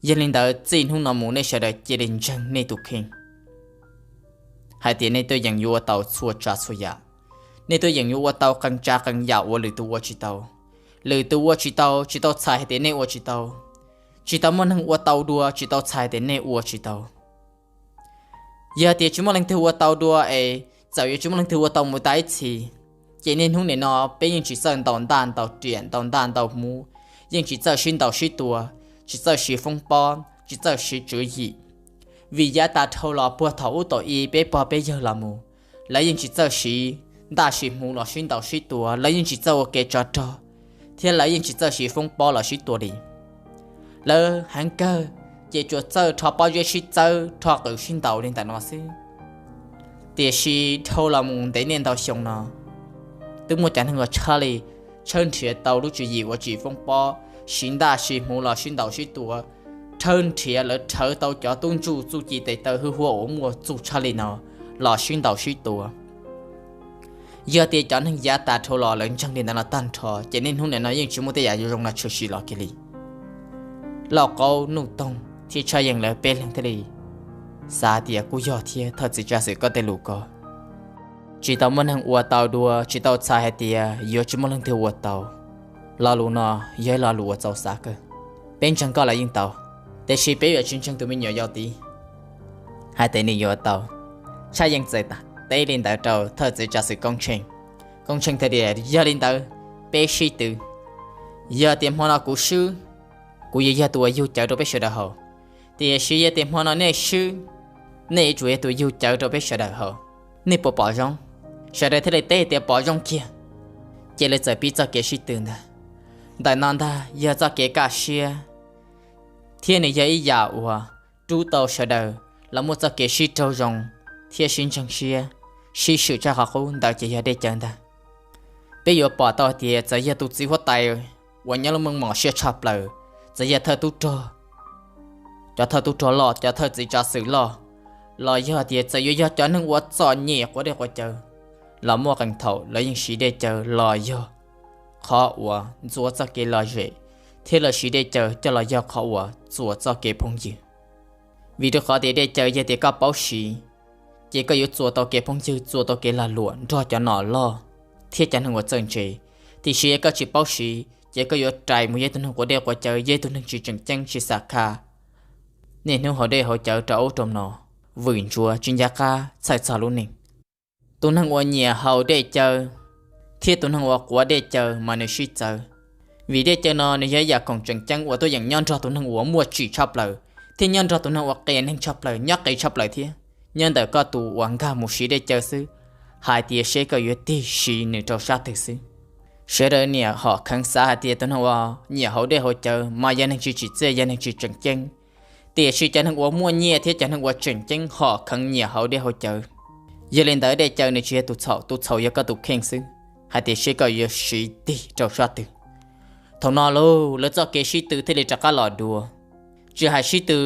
Yog li ntawd txij hnub no mus nej sawv daws cia li ntseeg nej tus kheej. hais tias nej tuaj yeem yuav ua tau txhua tsav txhua yam. Nej tuaj yeem yuav ua tau qee tsav qee yam uas lwm tus ua tsis tau. Lwm tus ua tsis tau, tsis tau txhais hais tias nej ua tsis tau. Tsis tau muaj neeg ua tau dua, tsis tau txhais hais tias nej ua tsis tau. Yog tias tsis muaj leej twg ua tau dua es txawm yuav tsis muaj leej twg ua tau mus tas ib txhis, ces niaj hnub nim no peb yeej tsis txawj ntaus ntaj ntaus riam, ntaus ntaj ntaus hmuv, yeej tsis txawj sib ntaus sib tua, tsis txawj siv foob pob, tsis txawj siv tswv yim. Vim yav tas dhau los puag thaum ub thaum i peb pog peb yawg los mus, lawv yeej tsis txawj siv ntaj siv hmuv los sib ntaus sib tua, lawv yeej tsis txawj ua kev tsov rog, thiab lawv yeej tsis txawj siv foob pob los sib tua li. Lawv heev kawg, ces tsuas txawj rho pob zeb sib txawb, rho qws sib ntaus li ntawm no xwb. Tiam sis dhau los mus ntev niaj ntau xyoo no, twb muaj cov neeg uas tshaj li tshawb nrhiav tau lub tswv yim uas tsim foob pob, siv ntaj siv hmuv los sib ntaus sib tua, tshawb nrhiav lawv rhawv tau cov tub ntsuj txuj ci tes taw hwj huaj uas muaj txuj tshaj li no los sib ntaus sib tua. Yog tias cov neeg yav tas dhau los lawv ntseeg li ntawd no tag nrho, ces niaj hnub nim no yeej tsis muaj tej yam zoo no tshwm sim los kiag li. Lauj Kaub, Nuj Toog thiab Tshaj Yeej lawv peb leeg thiaj li xav tias kuj yog thiab, thawj txiv tsav xwm koj tej lus ko, tsis tau muaj neeg ua tau dua, tsis tau txhais hais tias yuav tsis muaj leej twg ua tau. Lo lus no yog ib lo lus uas txaus xav kawg. Peb ntseeg koj los yeej tau, tiam sis peb yuav tsis ntseeg tus me nyuam yaus tid hais tias nws yuav tau. Tshaj Yeej txawm teb li ntawd rau thawj txiv tsav xwm Koob Tsheej. Koob Tsheej thiaj tias, yog li ntawd, peb sib tw. Yog tias hmo no kuv swb, kuv yuav yog tus uas yug cawv rau peb sawv daws haus. Tiam sis yog tias hmo no nej swb, nej yuav tsum yog tus yug cawv rau peb sawv daws haus. Nej puas pom zoo? Sawv daws thiaj li teb tias pom zoo kiag. Ces lawv txawm pib txoj kev sib tw ntag. Ntawm no ntag yog txoj kev kaj siab, thiab nws yog ib yam uas rub tau sawv daws los muaj txoj kev sib raug zoo thiab sib ntseeg siab, sib swm tshaj qhov qub. Ntawd ces yog dej cawv ntag. Peb yuav pom tau hais tias txawm yog tus txiv huab tais uas nyob lub meej mom siab tshaj plaws, txawm yog thawj tub rog, cov thawj tub rog loj, cov thawj txiv tsav xwm loj, los yog tias txawm yuav yog cov neeg uas txom nyem quav dej quav cawv, los muaj qee thaum lawv yeej siv dej cawv los yog qhov uas ntxuav txoj kev lom zem, thiab lawv siv dej cawv coj los yog qhov uas txuas txoj kev phooj ywg. Vim rau qhov tias dej cawv yog tias koj paub siv, ces koj yuav txuas tau kev phooj ywg, txuas tau kev lag luam nrog cov nom loj thiab cov neeg uas txawj ntse. Tiam sis yog koj tsis paub siv, ces koj yuav rais mus yog ib tug neeg quav dej quav cawv, yog ib tug neeg tsis tseem ceeb, tsis xam khaj, niaj hnub haus dej haus cawv rau ub rau no, vwm ntsuav tsis nco qab txhawj txog lub neej. Tus neeg uas nyiam haus dej cawv thiab tus neeg uas quav dej cawv mas nws sib txawv. Vim dej cawv no nws yog ib yam khoom tseem ceeb uas tuaj yeem nyob nrog tus neeg uas muaj tsim tshaj plaws, thiab nyob nrog tus neeg uas qias neeg tshaj plaws, nyob qias tshaj plaws thiab. Nyob ntawm koj tus uas nkag mus siv dej cawv xwb, hais tias seb koj yuav tig siv nws rau sab twg xwb. Sawv daws niam hom kheev xav hais tias tus neeg uas nyiam haus dej haus cawv mas yog neeg tsis tsim txiaj, yog neeg tsis tseem ceeb. Tiam sis cov neeg uas muaj nyiaj thiab cov neeg uas tseem ceeb hom kheev nyiam haus dej haus cawv. Yog li ntawd dej cawv nws tsis yog tus txhaum, tus txhaum yog koj tus kheej xwb, hais tias seb koj yuav siv tig rau sab twg. Thaum no lauj, lawv txoj kev sib tw thiaj li rov qab los dua. Tsis hais sib tw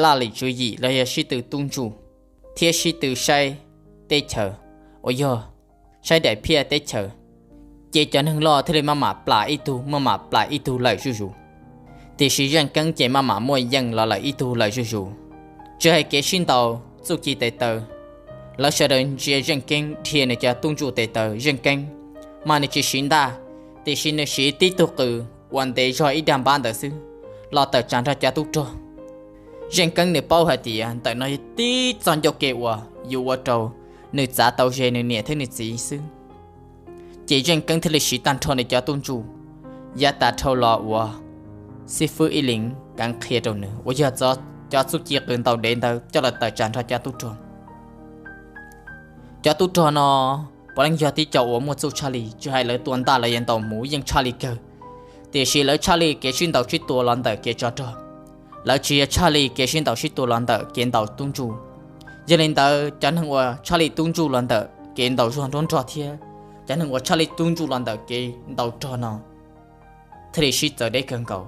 laj lim tswv yim los yog sib tw tub ntsuj, thiab sib tw saib teb chaws, uas yog saib daim phiaj teb chaws, ces cov neeg loj thiaj li maj mam plam ib tug, maj mam plam ib tug lawm zuj zus. Tiam sis Zeej Keeb ces maj mam muaj yeej los lawm ib tug lawm zuj zus. Tsis hais kev sib ntaus txuj ci tes taw, lawv sawv daws ntsia Zeej Keeb dhia nws cov tub ntsuj tes taw. Zeej Keeb mas nws tsis siv ntaj, tiam sis nws siv tib tug qws uas ntev zog ib dag npab ntawd xwb los tawm tsam nrog cov tub rog. Zeej Keeb nws paub hais tias ntawm no yog tib txoj ncauj ke uas yuav ua rau nws txav tau ze nws niam thiab nws txiv xwb. Ces Zeej Keeb thiaj li siv tag nrho nws cov tub ntsuj. Yav tas dhau los uas xib fwb Ib Leev kav qhia rau nws uas yog cov txuj ci qws ntaus dev ntawd coj los tawm tsam nrog cov tub rog. Cov tub rog no puav leej yog tib co uas muaj txuj tshaj li, tsis hais lawv tua ntaj los yog ntaus hmuv yeej tshaj li kawg. Tiam sis lawv tshaj li kev sib ntaus sib tua los ntawm kev tsov rog, lawv tsis yog tshaj li kev sib ntaus sib tua los ntawm kev ntaus tub ntsuj. Yog li ntawd cov neeg uas tshaj li tub ntsuj los ntawm kev ntaus zuag nruab nrog thiab cov neeg uas tshaj li tub ntsuj los ntawm kev ntaus rog no thiaj li sib txawv deb kawg nkaus.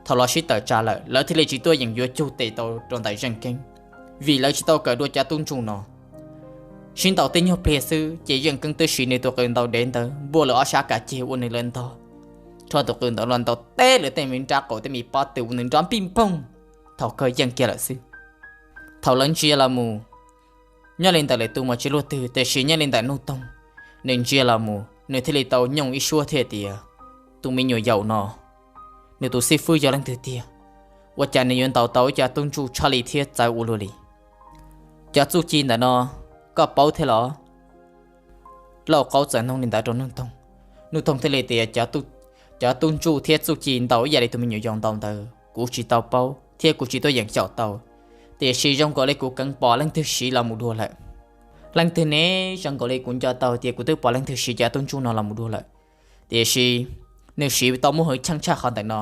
Thaum los sib tawm tsam lawm, lawv thiaj li tsis tuaj yeem yuav cug tes tau rau ntawm Zeej Keeb, vim lawv tsis tau kawm dua cov tub ntsuj no. Sib ntaus tej nyuag pliag xwb ces Zeej Keeb twb siv nws tus qws ntaus dev ntawd npuaj lawv ob sab kav ceg ua nws lawv ntog, rho tus qws ntawd los ntaus teb lawv tej me nrab qaum tej me pob tw ua nws nrov npij npoog. Thaum kawg yeej kiag lawm xwb. Thaum lawv ntsia los mus, Nyob li ntawm lwm tus mas tsis luaj twg, tiam sis nyob li ntawm Nuj Toog, nws ntsia los mus nws thiaj li tau nyooj ib suab thiab tias, tus me nyuam yaus no, nws tus xib fwb yog leej twg tiag? Ua cas nws yuav ntaus tau ib co tub ntsuj tshaj li thiab txawv ua luaj li? Cov txuj ci ntawm no koj paub thiab los? Lauj Qaub txawm nug li ntawd rau Nuj Toog. Nuj Toog thiaj li tias, cov tub ntsuj thiab txuj ci ntaus ib yam li tus me nyuam yaus ntaus ntawd kuv tsis tau paub thiab kuv tsis tuaj yeem xyaum tau, tiam sis zoo nkaus li kuv keev pom leej twg siv los mus dua lawm. Leej twg ne? Zoo nkaus li kuv nco tau tias kuv twb pom leej twg siv cov tub ntsuj no los mus dua lawm, tiam sis nws siv tau muaj hwj chim tshaj qhov ntawm no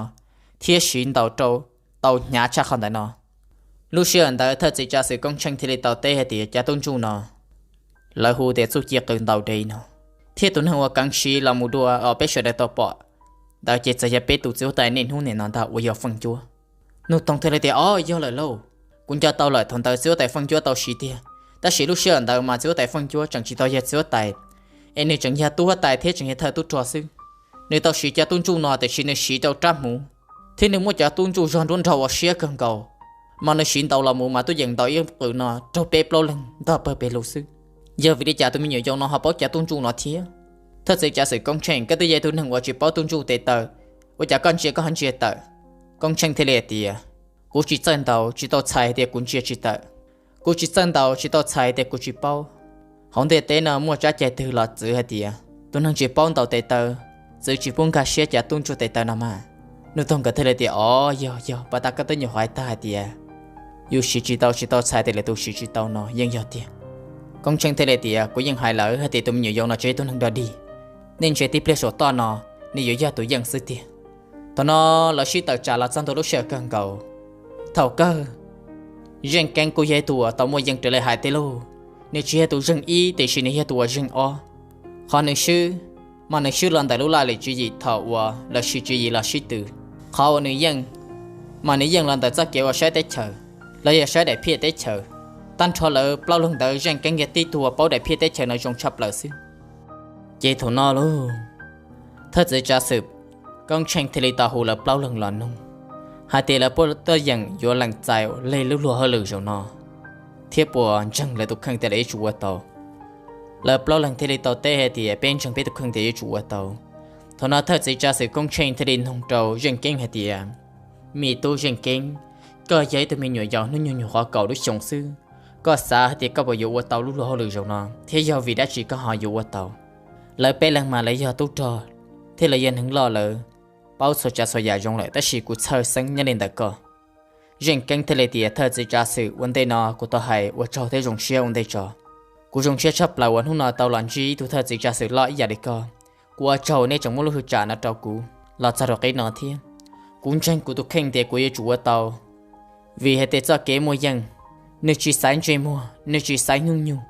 thiab siv ntaus rau tau hnyav tshaj qhov ntawm no. Lub sij hawm ntawd thawj txiv tsav xwm Koob Tsheej thiaj li tau teb hais tias, cov tub ntsuj no lawv hu tias txuj ci qws ntaus dev no, thiab tus neeg uas keev siv los mus dua uas peb sawv daws tau pom ntawd ces txawm yog peb tus txiv huab tais niaj hnub nim no ntag uas yog Feej Cuab. Nuj Toog thiaj li tias, o, yog lawm lauj, kuv nco tau lawm, thaum ntawd txiv huab tais Feej Cuab tau siv tiag, tab sis lub sij hawm ntawd mas txiv huab tais Feej Cuab tseem tsis tau yog txiv huab tais, es nws tseem yog tub huab tais thiab tseem yog thawj tub rog xwb. Nws tau siv cov tub ntsuj no tiam sis nws siv rau rab hmuv, thiab nws muab cov tub ntsuj zog nruab nrog ua siab kawg nkaus, mas nws siv ntaus los mus mas tuaj yeem ntaus ib qws no raug peb plaub leeg ntog pawg pes lug xwb. Yog vim li cas tus me nyuam yaus no ho paub cov tub ntsuj no thiab? Thawj txiv tsav xwm Koob Tsheej, koj twb yog ib tug neeg uas tsis paub tub ntsuj tes taw, ua cas koj ntsia koj ho ntsia tawm? Koob Tsheej thiaj li hais tias, kuv tsis txawj ntaus tsis tau txhais tias kuv ntsia tsis tawm. Kuv tsis txawj ntaus tsis tau txhais tias kuv tsis paub. Hauv ntiaj teb no muaj tsab cai twg los txwv hais tias tus neeg tsis paub ntaus tes taw, txwv tsis pub nkag siab cov tub ntsuj tes taw no mas? Nuj Toog nkawd thiaj li tias, o, yog yog, pas tas koj twb nyuam qhuav hais tag hais tias yus siv tsis tau tsis tau txhais tias lwm tus siv tsis tau no yeej yog tiag. Koob Tsheej thiaj li tias, kuv yeej hais lawm hais tias tus me nyuam yaus no tsis yog ib tug neeg dog dig. Nej ntsia tib pliag saum toj no, nws yuav yog tus yeej xwb tiag. Thaum no lawv sib tawm tsam los txog ntua lub sij hawm kawg nkaus. Thaum kawg Zeej Keeb kuj yog ib tug uas tau muaj yeej raws li hais tiag lauj, nws tsis yog tus zeej ib tiam sis nws yog tus uas zeej ob. Qhov nws swb, mas nws swb los ntawm lub laj lim tswv yim thaum uas lawv siv tswv yim los sib tw. Qhov uas nws yeej, mas nws yeej los ntawm txoj kev uas saib teb chaws, los yog saib daim phiaj teb chaws. Tag nrho lawv plaub leeg ntawd Zeej Keeb yog tib tug uas paub daim phiaj teb chaws no zoo tshaj plaws xwb. Ces thaum no lauj, thawj txiv tsav xwm Koob Tsheej thiaj li tau hu lawv plaub leeg los nug hais tias lawv puas tuaj yeem yuav lees txais li lub luag hauj lwm zaum no, thiab puas ntseeg lawv tus kheej tias lawv yuav tsum ua tau. Lawv plaub leeg thiaj li tau teb hais tias peb ntseeg peb tus kheej tias yuav tsum ua tau. Thaum no thawj txiv tsav xwm Koob Tsheej thiaj li nug rau Zeej Keeb hais tias, me tub Zeej Keeb, koj yog ib tug me nyuam yaus hnub nyoog nyuam qhuav kaum lub xyoo xwb, koj xav hais tias koj puas yuav ua tau lub luag hauj lwm zaum no thiab yog vim dab tsi koj ho yuav ua tau? Lawv peb leeg mas lawv yog tub rog thiab lawv yog neeg loj, lawv paub txhua tsav txhua yam zoo lawm, tab sis kuv txhawj xeeb nyob li ntawm koj. Zeej Keeb thiaj li tias, thawj txiv tsav xwm, ua ntej no kuv tau hais ua tsaug thiab zoo siab ua ntej tso. Kuv zoo siab tshaj plaws uas hnub no tau los ntsib ib tug thawj txiv tsav xwm loj ib yam li koj. Kuv ua tsaug nej tseem muab lub hwj tsam no rau kuv los txog rau qib no thiab. Kuv ntseeg kuv tus kheej tias kuv yuav tsum ua tau, vim hais tias txoj kev muaj yeej, nws tsis xaiv ntsej muag, nws tsis xaiv hnub nyoog,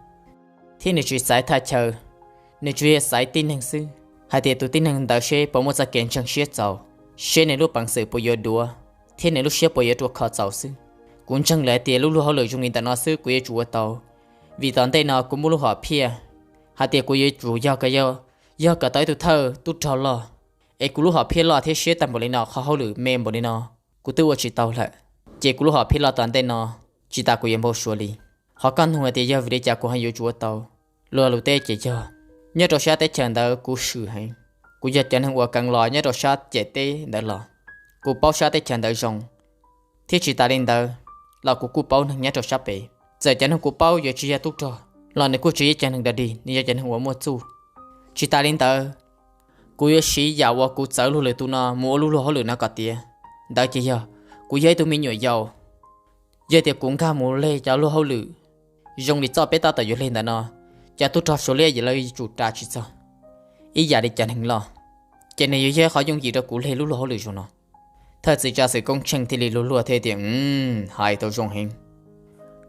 thiab nws tsis xaiv thaj chaw, nws tsuas yog xaiv tib neeg xwb, hais tias tus tib neeg ntawd seb puas muaj txoj kev ntseeg siab txaus, seb nws lub peev xwm puas yuav duav, thiab nws lub siab puas yuav rua kho txaus xwb. Kuv ntseeg lawm hais tias lub luag hauj lwm zoo li ntawm no xwb kuv yuav tsum ua tau, vim tom ntej no kuv muaj lub hom phiaj hais tias kuv yuav tsum yog kom, yog kom tau ib tug thawj tub rog loj, es kuv lub hom phiaj loj thiab siab tag npaum li no, qhov hauj lwm me npaum li no kuv twb ua tsis tau lawm, ces kuv lub hom phiaj loj tom ntej no tsis tas kuv yuav npau suav li. Qhov koj nug hais tias yog vim li cas kuv ho yuav tsum ua tau, luag lus teb ces yog, nyob rau sab teb chaws ntawd kuv swm heev, kuv yog cov neeg uas keev los nyob rau sab ciam teb ntawd los, kuv paub sab teb chaws ntawd zoo, thiab tsis tas li ntawd los kuv kuj paub neeg nyob rau sab pem. Txawm cov neeg kuv paub yuav tsis yog tub rog los nws kuj tsis yog cov neeg dog dig, nws yog cov neeg uas muaj txuj. Tsis tas li ntawd, kuv yuav siv yam uas kuv txawv luag lwm tus no mus ua lub luag hauj lwm no kom tiav. Ntawd ces yog, kuv yog ib tug me nyuam yaus, yog tias kuv nkag mus leg cov luag hauj lwm zoo li txoj peb tab tom yuav leg ntawm no, cov tub rog Suav liab lawv yuav tsum ras tsis txog ib yam li cov neeg loj, ces nws yuav yog qhov yooj yim rau kuv leg lub luag hauj lwm zoo no. Thawj txiv tsav xwm Koob Tsheej thiaj li luag luag thiab tias, hais tau zoo heev.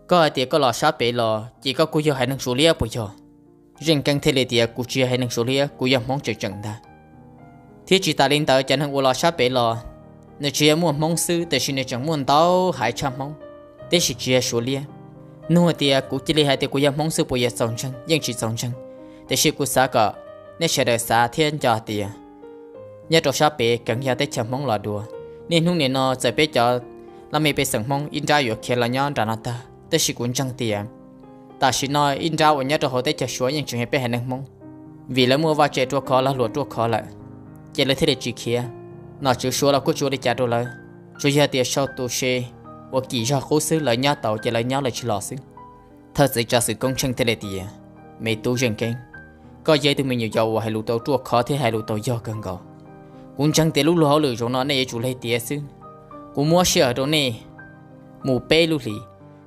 Koj hais tias koj los sab pem los ces koj kuj yog haiv neeg Suav liab puas yog? Zeej Keeb thiaj li tias, kuv tsis yog haiv neeg Suav liab, kuv yog Hmoob tseem tseem ntag. Thiab tsis tas li ntawd, cov neeg uas los sab pem los, nws tsis yog muaj Hmoob xwb, tiam sis nws tseem muaj ntau haiv tshaj Hmoob, tiam sis tsis yog Suav liab. Nug hais tias kuv cia li hais tias kuv yog Hmoob xwb puas yuav txaus ntseeg? Yeej tsis txaus ntseeg, tiam sis kuv xav kom nej sawv daws xav thiab nco tias nyob rau sab pem keev yog teb chaws Hmoob los dua. Niaj hnub nim no txawm peb cov laj mej pej xeem Hmoob ib nrab yuav khiav los nyob nram no tag, tab sis kuv ntseeg tias Tam sim no ib nrab uas nyob rau hauv teb chaws Suav yeej tseem yog peb haiv neeg Hmoob, vim lawv muaj vaj tse ruaj khov, lag luam ruaj khov lawm, ces lawv thiaj li tsis khiav. Nom tswv Suav los kuj tsis ua li cas rau lawv, tsuas yog tias sau tus se uas kim zog qub xwb, lawv nyob tau ces lawv nyob, lawv tsis los xwb. Thawj txiv tsav xwm Koob Tsheej thiaj li tias, Me tub Zeej Keeb, koj yog ib tug me nyuam yaus uas hais lus tau ruaj khov thiab hais lus tau yog kawg nkaus. Kuv ntseeg tias lub luag hauj lwm zaum no nej yuav tsum leg tiav xwb. Kuv muab sij hawm rau nej mus peb lub hlis,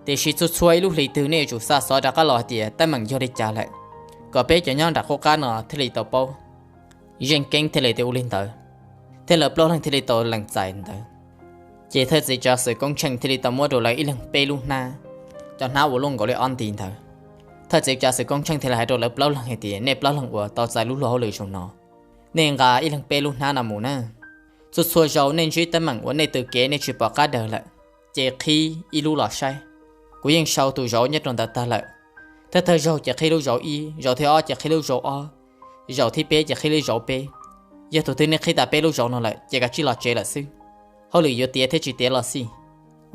tiam sis txhua txhua ib lub hlis twg nej yuav tsum xa xov rov qab los hais tias teeb meem yog li cas lawm, kom peb cov nyob nram qub qab no thiaj li tau paub. Zeej Keeb thiaj li tias ua li ntawd, thiab lawv plaub leeg thiaj li tau lees txais ntawd. Ces thawj txiv tsav xwm Koob Tsheej thiaj li tau muab rau lawv ib leeg peb lub hnab, cov hnab uas luaj nkaus li ob nti ntawd. Thawj txiv tsav xwm Koob Tsheej thiaj li hais rau lawv plaub leeg hais tias, Nej plaub leeg uas tau txais lub luag hauj lwm zaum no, nej nqa ib leeg peb lub hnab no mus na. Txhua txhua zaus nej ntsib teeb meem uas nej taug kev nej tsis pom qab daws lawm, ces qhib ib lub los saib. Kuv yeej sau tus zauv nyob rau ntawd tag lawm. Thawj thawj zaug ces qhib lub zauv ib, zaum thib ob ces qhib lub zauv ob, zaum thib peb ces qhib lub zauv peb. Yog tus twg nej qhib tas peb lub zauv no lawm ces kav tsij los tsev lawm xwb. Hauj lwm yuav tiav thiab tsis tiav los xij,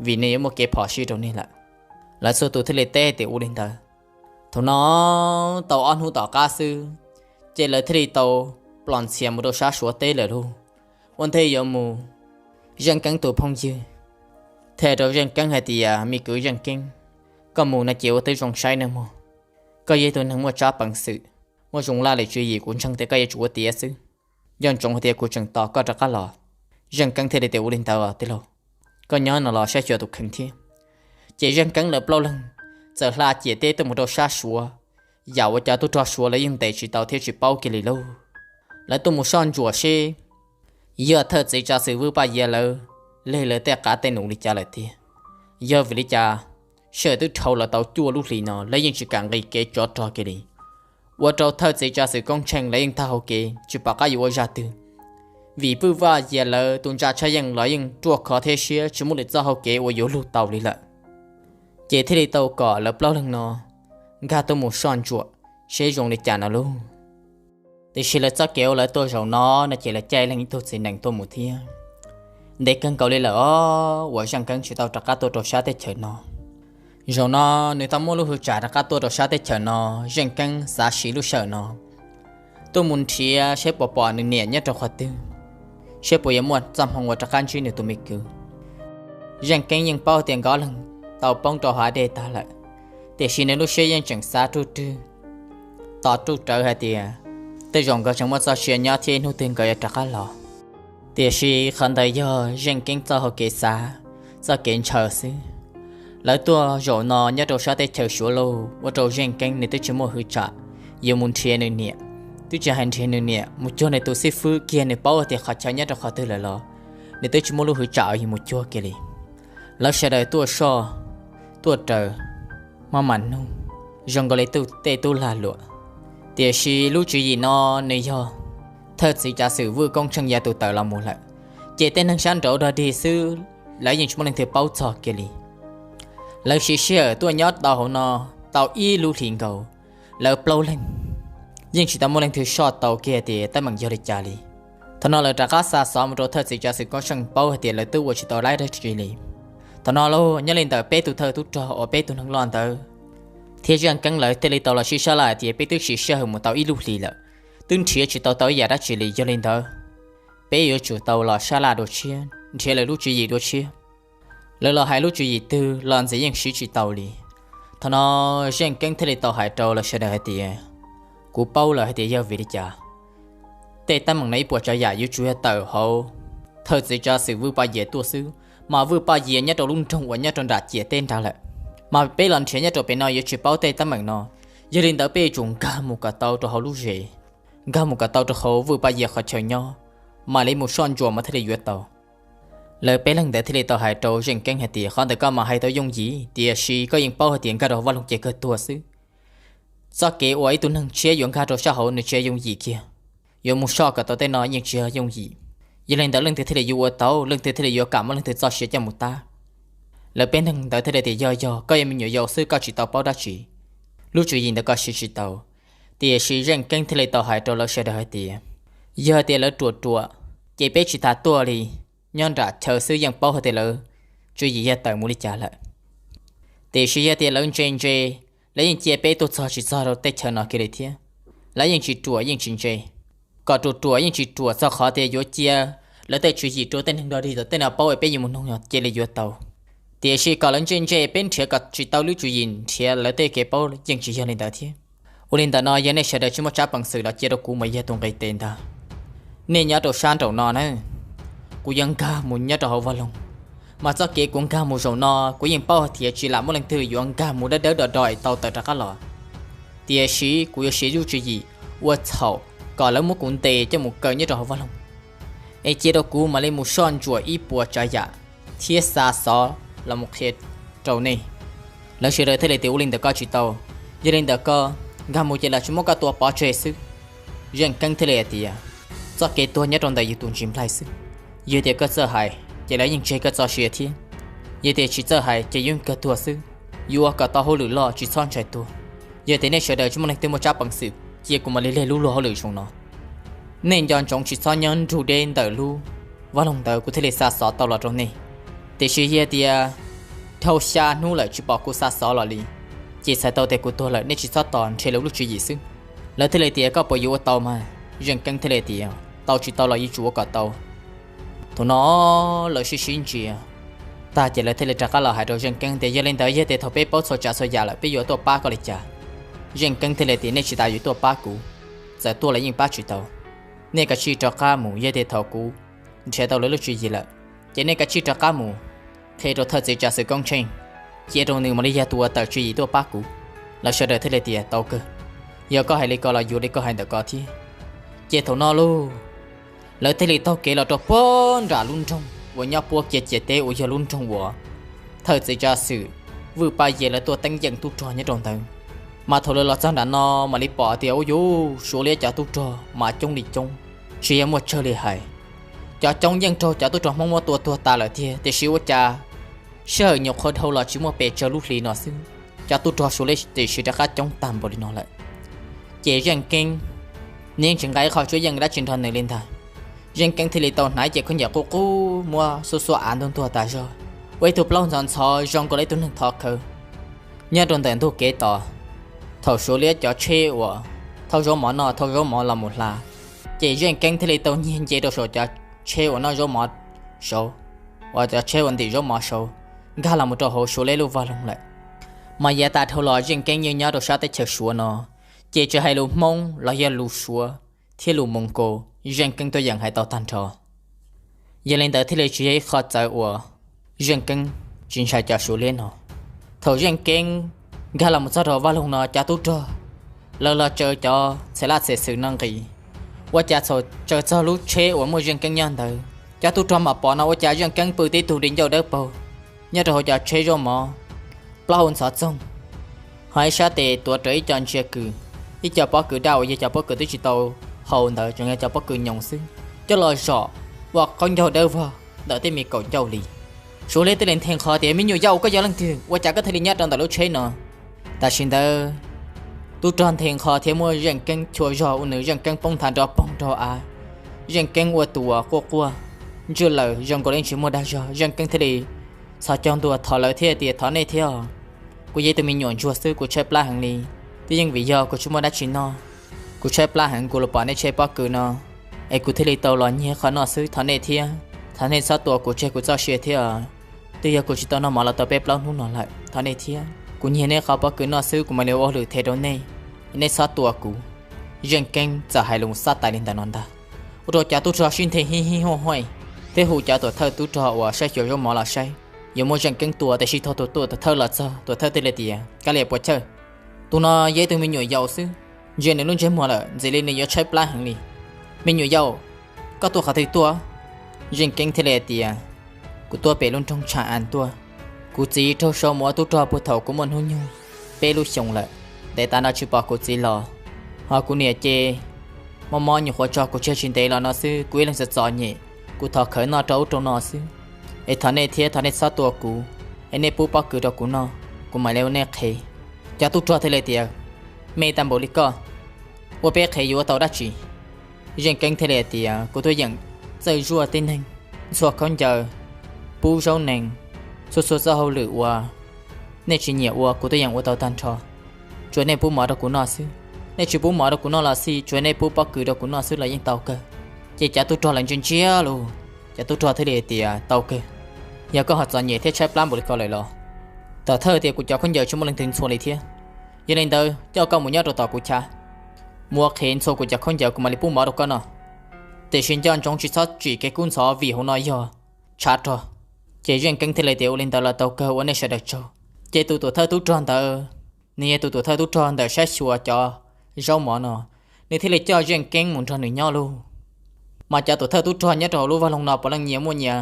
vim nws yuav muaj kev phom sij rau nej lawm. Lawv txhua tus thiaj li teb tias ua li ntawd. Thaum no tau ob hnub tom qab xwb, ces lawv thiaj li tau plom ntxhias mus rau sab Suav teb lawm lauj. Ua ntej yuav mus, Zeej Keeb tus phooj ywg thiaj rau Zeej Keeb hais tias, Me kwv Zeej Keeb, koj mus no ces ua tib zoo saib nawb mog. Koj yog ib tug neeg muaj tsab peev xwm, muaj zoo laj lim tswv yim, kuv ntseeg tias koj yuav tsum ua tiav xwb. Nco ntsoov hais tias kuv tseem tos koj rov qab los. Zeej Keeb thiaj li tias ua li ntawd os tij laug, koj nyob no los saib xyuas tus kheej thiab. Ces Zeej Keeb lawv plaub leeg txawm hla ciam teb tuaj mus rau sab Suav, yam uas cov tub rog Suav lawv yeej ntes tsis tau thiab tsis paub kiag li lauj. Lawv tuaj mus soj ntsuam seb yog thawj txiv tsav xwm Vwj Paj Yias lawv leg lawv tej qav tej num li cas lawm tiag. Yog vim li cas sij hawm twb dhau los tau cuaj lub hlis no lawv yeej tsis kam nqis kev tsov rog kiag li. Ua rau thawj txiv tsav xwm Koob Tsheej lawv yeej tag hau kev tsis pom qab yuav ua zaj twg, vim Vwj Paj Yias lawv tus ntsa tshaj yeej los yeej ruaj khov thiab siab tsis muaj lwm txoj hau kev uas yuav lug tau li lawm. Ces thiaj li tau kom lawv plaub leeg no nkag tuaj mus soj ntsuam seb zoo li cas no lauj. Tiam sis lawv txoj kev uas lawv tuaj zaum no no ces lawv caij leej ib tug txiv nees tuaj mus thiab. Ntev kawg nkaus li lawm os uas Zeej Keeb tsis tau rov qab tuaj rau sab teb chaws no. Zaum no nws tau muaj lub hwj tsam rov qab tuaj rau sab teb chaws no, Zeej Keeb xav siv lub sij hawm no tuaj mus nrhiav seb puas pom nws niam nyob rau qhov twg, seb puas yuav muaj txoj hmoo uas rov qab ntsib nws tus me kwv. Zeej Keeb yeej paub tias nkawd leeg tau poob rau hav dej tag lawm, tiam sis nws lub siab yeej tseem xav ruj rwg, tos ruj rawv hais tias tej zaum nkawd tseem muaj txoj sia nyob thiab ib hnub twg nkawd yuav rov qab los. Tiam sis qhov ntawd yog Zeej Keeb txoj hau kev xav, txoj kev ntshaw xwb. Lawv tuaj zaum no nyob rau sab teb chaws Suav lauj, ua rau Zeej Keeb nws twb tsis muaj hwj tsam yuav mus nrhiav nws niam, twb tsis hais nrhiav nws niam, mus cuag nws tus xib fwb kiag nws paub tias qhov chaw nyob rau qhov twg lawm los nws twb tsis muaj lub hwj tsam yuav mus cuag kiag li. Lawv sawv daws tuaj soj, tuaj raws, maj mam nug zoo nkaus li tej tub lag luam. Tiam sis lub tswv yim no nws yog thawj txiv cav xwm Vwj Koob Tsheej yav tus tawm los mus lawm, ces tej neeg sab nraud dog dig xwb, lawv yeej tsis muaj leej twg paub txog kiag li. Lawv siv sij hawm tuaj nyob tau hauv no tau ib lub hlis nkaus, lawv plaub leeg yeej tsis tau muaj leej twg soj tau kiag tias teeb meem yog li cas li. Thaum no lawv rov qab xa xov mus rau thawj txiv cav xwm Koob Tsheej paub hais tias lawv twb ua tsis tau laib dab tsi li. Thaum no lauj, nyob li ntawm peb tug thawj tub rog uas peb tug neeg loj ntawd thiab Zeej Keeb lawv thiaj li tau los sib sab laj hais tias peb twb siv sij hawm mus tau ib lub hlis lawm, twb nrhiav tsis tau tau ib yam dab tsi li. Yog li ntawd, peb yuav tsum tau los sab laj dua tshiab, nrhiav lawv lub tswv yim dua tshiab. Lawv los hais lub tswv yim twg los ntxim yeej siv tsis tau li. Thaum no Zeej Keeb thiaj li tau hais rau lawv sawv daws hais tias, kuv paub lawm hais tias yog vim li cas tej teeb meem no ib puas tsav yam yuav tsum yog tawm hauv thawj txiv cav xwm Vwj Paj Yias tuaj xwb, mas Vwj Paj Yias nyob rau lub nroog uas nyob rau nram ciam teb nrad lawm, mas peb los nrhiav nyob rau pem no yuav tsis paub tej teeb meem no. Yog li ntawd peb yuav tsum nkag mus kom tau rau hauv lub zes, nkag mus kom tau rau hauv Vwj Paj Yias qhov chaw nyob, mam li mus soj ntsuam mas thiaj li yuav tau. Lawv peb leeg ntawd thiaj li tau hais rau Zeej Keeb hais tias, qhov ntawd koj mas hais tau yooj yim, tiam sis koj yeej paub hais tias nkag rau hauv vaj loog ces kawg tuag xwb. Txoj kev uas ib tug neeg tshiab yuav nkag rau sab hauv nws tsis yog yooj yim kiag. Yuav mus soj kom tau tej no yeej tsis yog yooj yim. Yog li ntawd leej twg thiaj li yuav ua tau, leej twg thiaj li yuav kam muab leej twg txoj sia coj mus tab? Lawv peb neeg ntawd thiaj li tias, yog yog koj yog me nyuam yaus xwb koj tsis tau paub dab tsi, lub tswv yim ntawd koj siv tsis tau. Tiam sis Zeej Keeb thiaj li tau hais rau lawv sawv daws hais tias, yog tias lawv ruam ruam, ces peb tsis tas tuaj li, nyob nram chaw xwb yeej paub hais tias lawv tswv yim yog tawm mus li cas lawm. Tiam sis yog tias lawv ntse ntse, lawv yeej cia peb tuaj txog tsis txog rau teb chaws no kiag li thiab. Lawv yeej tsis ruam yeej tsis ntse, kom ruam ruam yeej tsis ruam txog qhov tias yuav cia lawv tej tswv yim rau tej neeg dog dig tom tej no paub es peb yuav mus noog no cia li yuav tau. Tiam sis kom lawv ntse ntse peb nrhiav kom tsis tau lub tswv yim nrhiav lawv tej kev paub yeej tsis yog li ntawd thiab. Ua li ntawm no yog nej sawv daws tsis muaj tsab peev xwm los cia rau kuv mas yog tus nqis tes ntag. Nej nyob rau sab nraum no na, kuv yuav nkag mus nyob rau hauv vaj loog, mas txoj kev kuv nkag mus zaum no kuv yeej paub hais tias tsis lam muaj leej twg yuav nkag mus dawb dawb do do es tau tawm rov qab los. Tiam sis kuv yuav siv lub tswv yim ua txhaum kom lawv muab kuv ntes coj mus kaw nyob rau hauv vaj loog, es cia rau kuv mam li mus soj ntsuam ib puas tsav yam thiab xa xov los mus qhia rau nej. Lawv sawv daws thiaj li tias ua li ntawm koj tsis tau, yog li ntawm koj nkag mus ces lawv tsuas muab koj tua pov tseg xwb. Zeej Keeb thiaj li hais tias, txoj kev tuag nyob rau ntawm yus tus ntsis nplaig xwb. Yog tias koj txawj hais ces lawv yeej tseg koj txoj sia thiab, yog tias tsis txawj hais ces yeej kawg tuag xwb. Yuav kom tau hauj lwm loj tsis txhob ntshai tuag. Yog tias nej sawv daws tsis muaj leej twg muaj tsab peev xwm, cia kuv mam li leg lub luag hauj lwm zoo no. Nej nco ntsoov tsis txhob nyob nrug deb ntawm lub vaj loog ntawd kuv thiaj li xa xov tau los rau nej. Tiam sis yog tias dhau xya hnub lawm tsis pom kuv xa xov los li, ces txhais tau tias kuv tuag lawm, nej tsis txhob tos, nrhiav lawv lub tswv yim xwb. Lawv thiaj li tias koj puas yuav ua tau mas? Zeej Keeb thiaj li tias tau tsis tau los yuav tsum ua kom tau. Thaum no lawv sib sib ntsia tag ces lawv thiaj li rov qab los hais rau Zeej Keeb tias yog li ntawd yog tias thaum peb paub txhua tsav txhua yam lawm peb yuav tuaj pab koj li cas? Zeej Keeb thiaj li tias nej tsis tas yuav tuaj pab kuv, txawm tuaj los yeej pab tsis tau. Nej kav tsij rov qab mus, yog tias thaum kuv nrhiav tau lawv lub tswv yim lawm, ces nej kav tsij rov qab mus qhia rau thawj txiv tsav xwm Koob Tsheej, cia rau nws mam li yog tus uas tawm tswv yim tuaj pab kuv. Lawv sawv daws thiaj li tias tau kawg, yog koj hais li ko los yuav li koj hais ntawm ko thiab. Ces thaum no lauj, lawv thiaj li taug kev los rau puag nram lub nroog uas nyob puab kiag ciam teb uas yog lub nroog uas thawj txiv tsav xwm Vwj Paj Yas lawv tuaj teeb yeej tub rog nyob rau ntawd. Mas thaum lawv los txog nram no mam li pom tias ua yuv, Suav liab cov tub rog mas coob li coob, tsis yog muaj tsawg li hais. Cov coob yeej raug cov tub rog Hmoob muab tua tuag tas lawm tiag, tiam sis ua cas sij hawm nyuam qhuav dhau los tsis muaj pes tsawg lub hlis no xwb, cov tub rog Suav liab tiam sis rov qab coob tag npaum li no lawm. Ces Zeej Keeb nws yeej tsis nqa ib qho tsuab yeej dab tsi nrog nws li ntag. Zeej Keeb thiaj li tau hnav cev khaub ncaws qub qub muab xuab xuab av ntuag ntuag tas zog, ua ib tug plaub ntxhov ntxhov zoo nkaus li ib tug neeg thov khawv nyob rau ntawm ntug kev tos. Thaum Suav liab cov tsheb uas thauj zaub mov noj thauj zaub mov los mus hla, ces Zeej Keeb thiaj li tau nyiag nce rau saum cov tsheb uas noj zaub mov saud, uas cov tsheb uas ntim zaub mov saud, nkag los mus rau hauv Suav liab lub vaj loog lawm. Mas yav tas dhau los Zeej Keeb yeej nyob rau sab teb chaws Suav no, ces tsis hais lus Hmoob los yog lus Suav thiab lus Moos Kos, Zeej Keeb tuaj yeem hais tau tag nrho. Yog li ntawd thiaj li tsis yog ib qho txawv uas Zeej Keeb tsis ntshai cov Suav liab no. Thaum Zeej Keeb nkag los mus txog rau vaj loog no, cov tub rog lawv los tsaws cov txhia laj txhia xwm no nqis. Ua cas thaum tsaws txog lub tsheb uas muaj Zeej Keeb nyob ntawd, cov tub rog mam pom no ua cas Zeej Keeb pw tib tug di ncauj dawb paug nyob rau hauv cov tsheb zaub mov, plaub hau ntxhov txoog, ho ib sab tes tuav rawv ib co ntsia kws, ib co pob kws daj uas yog cov pob kws twb tsis tau haus ntawd, tseem yog cov pob kws nyoos xwb, coj los zom ua qaub ncaug dawb vog ntawm tej me kaum ncauj li. Suav liab thiaj li nthe nqho tias, me nyuam yaus, koj yog leej twg? Ua cas koj thiaj li nyob rau ntawm lub tsheb no? Tam sim ntawd tub rog nthe nqho thiab muab Zeej Keeb chua zog ua nws Zeej Keeb poob nthav nrov poog rau av. Zeej Keeb ua tus uas quaj quaj ntswj lawm zoo nkaus li tsis muaj dag zog. Zeej Keeb thiaj li txhos caug ntua thov lawv thiab tias, thov nej thiab os, kuv yog ib tug me nyuam ntsuag xwb, kuv tshaib plab heev li. Twb yeej vim yog kuv tsis muaj dab tsi noj, kuv tshaib plab heev, kuv los pom nej tsheb pob kws no es kuv thiaj li tau los nyiag qhov noj xwb. Thov nej thiab, thov nej txhob tua kuv, tseg kuv txoj sia thiab os. Twb yog kuv tsis tau noj mov los tau peb plaub hnub no lawm, thov nej thiab. Kuv nyiag nej qhov pob kws noj xwb, kuv mam li ua hauj lwm them rau nej, nej txhob tua kuv. Zeej Keeb txawm hais lus xav tais li ntawm no ntag, ua rau cov tub rog sib nthe hij hij huaj huaj thiab hu cov tuam thawj tub rog uas saib xyuas zaub mov los saib, yuav muab Zeej Keeb tua. Tiam sis thaum tus tuam thawj los txog, tuam thawj thiaj li tias, kav liam puas chawj, tus no yog ib tug me nyuam yaus xwb, ntsia nws lub ntsej muag lawm ntxim li nws yuav tshaib plab heev li. Me nyuam yaus, koj tuaj qhov twg tuaj? Zeej Keeb thiaj li hais tias, kuv tuaj pem lub nroog Tsha As tuaj. Kuv txiv raug sau mus ua tub rog puag thaum kuv muaj hnub nyoog peb lub xyoos lawm, ntev tas no tsis pom kuv txiv los. Ho kuv niam ces mob mob nyuam qhuav tso kuv tseg tsis ntev los no xwb, kuv ib leeg txom txom nyem, kuv thov khawv noj rau ub rau no xwb. Es thov nej thiab, thov nej txhob tua kuv, es nej pub pob kws rau kuv noj, kuv mam li ua nej qhev. Cov tub rog thiaj li tias, me tag npaum li koj, ua peb qhev yuav ua tau dab tsi? Zeej Keeb thiaj li hais tias, kuv tuaj yeem txawj zuaj tib neeg, ntxhua khaub ncaws, pub zaub nees, txhua txhua txoj hauj lwm uas nej tsis nyiam ua kuv tuaj yeem ua tau tag nrho. tsuas nej pub mov rau kuv noj xwb. Nej tsis pub mov rau kuv noj los xij, tsuas nej pub pob kws rau kuv noj xwb los yeej tau kawg. Ces cov tub rog lawv ntsia ntsia lug, cov tub rog thiaj li tias tau kawg, yog koj ho txom nyem thiab tshaib plab npaum li ko lawm los? Tom thawj tias kuv cov khaub ncaws tsis muaj leej twg ntxhua li thiab, yog li ntawd coj koj mus nyob rau tom kuv chav, mus ua qhev ntxhua kuv cov khaub ncaws kuv mam li pub mov rau koj noj. Tiam sis nco ntsoov tsis txhob tsim kev kub ntxhov vim hauv no yog tshav rog. Ces Zeej Keeb thiaj li tias ua li ntawd los tau kawg, ua nej sawv daws tsaug. Ces tus tuam thawj tub rog ntawd, nws yog tus tuam thawj tub rog ntawm saib xyuas cov zaub mov no, nws thiaj li coj Zeej Keeb mus nrog nws nyob lauj. Mas cov tuam thawj tub rog nyob rau hauv lub vaj loog no puav leej nyias muaj nyias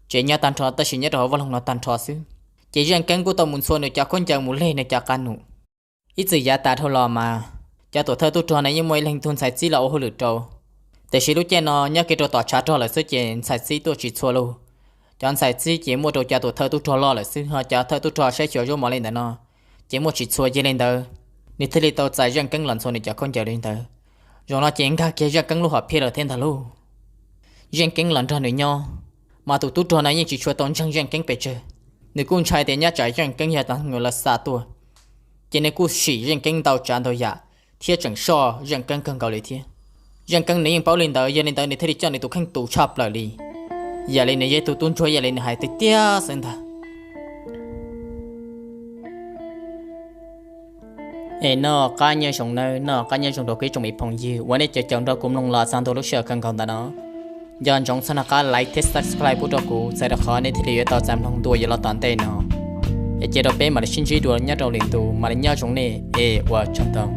tsev nyob tag nrho, tab sis nyob rau hauv vaj loog no tag nrho xwb. Ces Zeej Keeb kuj tau mus ntxhua nws cov khaub ncaws mus leg nws cov qab num. Ib txwm yav tas dhau los mas cov tuam thawj tub rog no yeej muaj ib leeg tug ntxhais txib los ua hauj lwm rau, tiam sis lub caij no nyob kiag rau tom tshav rog lawm xwb ces ntxhais txib tuaj tsis txhua lauj. Cov ntxhais txib ces muaj rau cov tuam thawj tub rog loj lawm xwb, ho cov thawj tub rog saib xyuas zaub mov li ntawd no ces muaj tsis txhua. Yog li ntawd, nws thiaj li tau txais Zeej Keeb los ntxhua nws cov khaub ncaws li ntawd. Zaum no ces nkag kiag Zeej Keeb lub hom phiaj lawm thiab ntag lauj. Zeej Keeb los nrog nws nyob, mas tus tub rog no yeej tsis tshua tau ntseeg Zeej Keeb pes tsawg. Nws kuj ntshai tias nyob tsam Zeej Keeb yog tag nws lawv xa tuaj, ces nws kuj sim Zeej Keeb ntau tsav ntau yam thiab tseem soj Zeej Keeb kawg nkaus li thiab. Zeej Keeb nws yeej paub li ntawd, yog li ntawd nws thiaj li coj nws tus kheej tus tshaj plaws li, yam li nws yog ib tug tub ntsuag ib yam li nws hais tiag tiag xwb ntag. Es noj qab nyob zoo nawb, noj qab nyob zoo rau kuv ib tsoom me phooj ywg uas nej caum caum nrog kuv mloog los txog ntua lub sij hawm kawg nkaus ntawm no. Nco ntsoov txhob nco qab like thiab subscribe pub rau kuv, txhawm rau qhov nej thiaj li yuav tau txais mloog dua yuav los tom ntej no. Es cia rau peb mam li sib ntsib dua nyob rau lwm tus, mam li nyob zoo nej es ua tsaug ntau.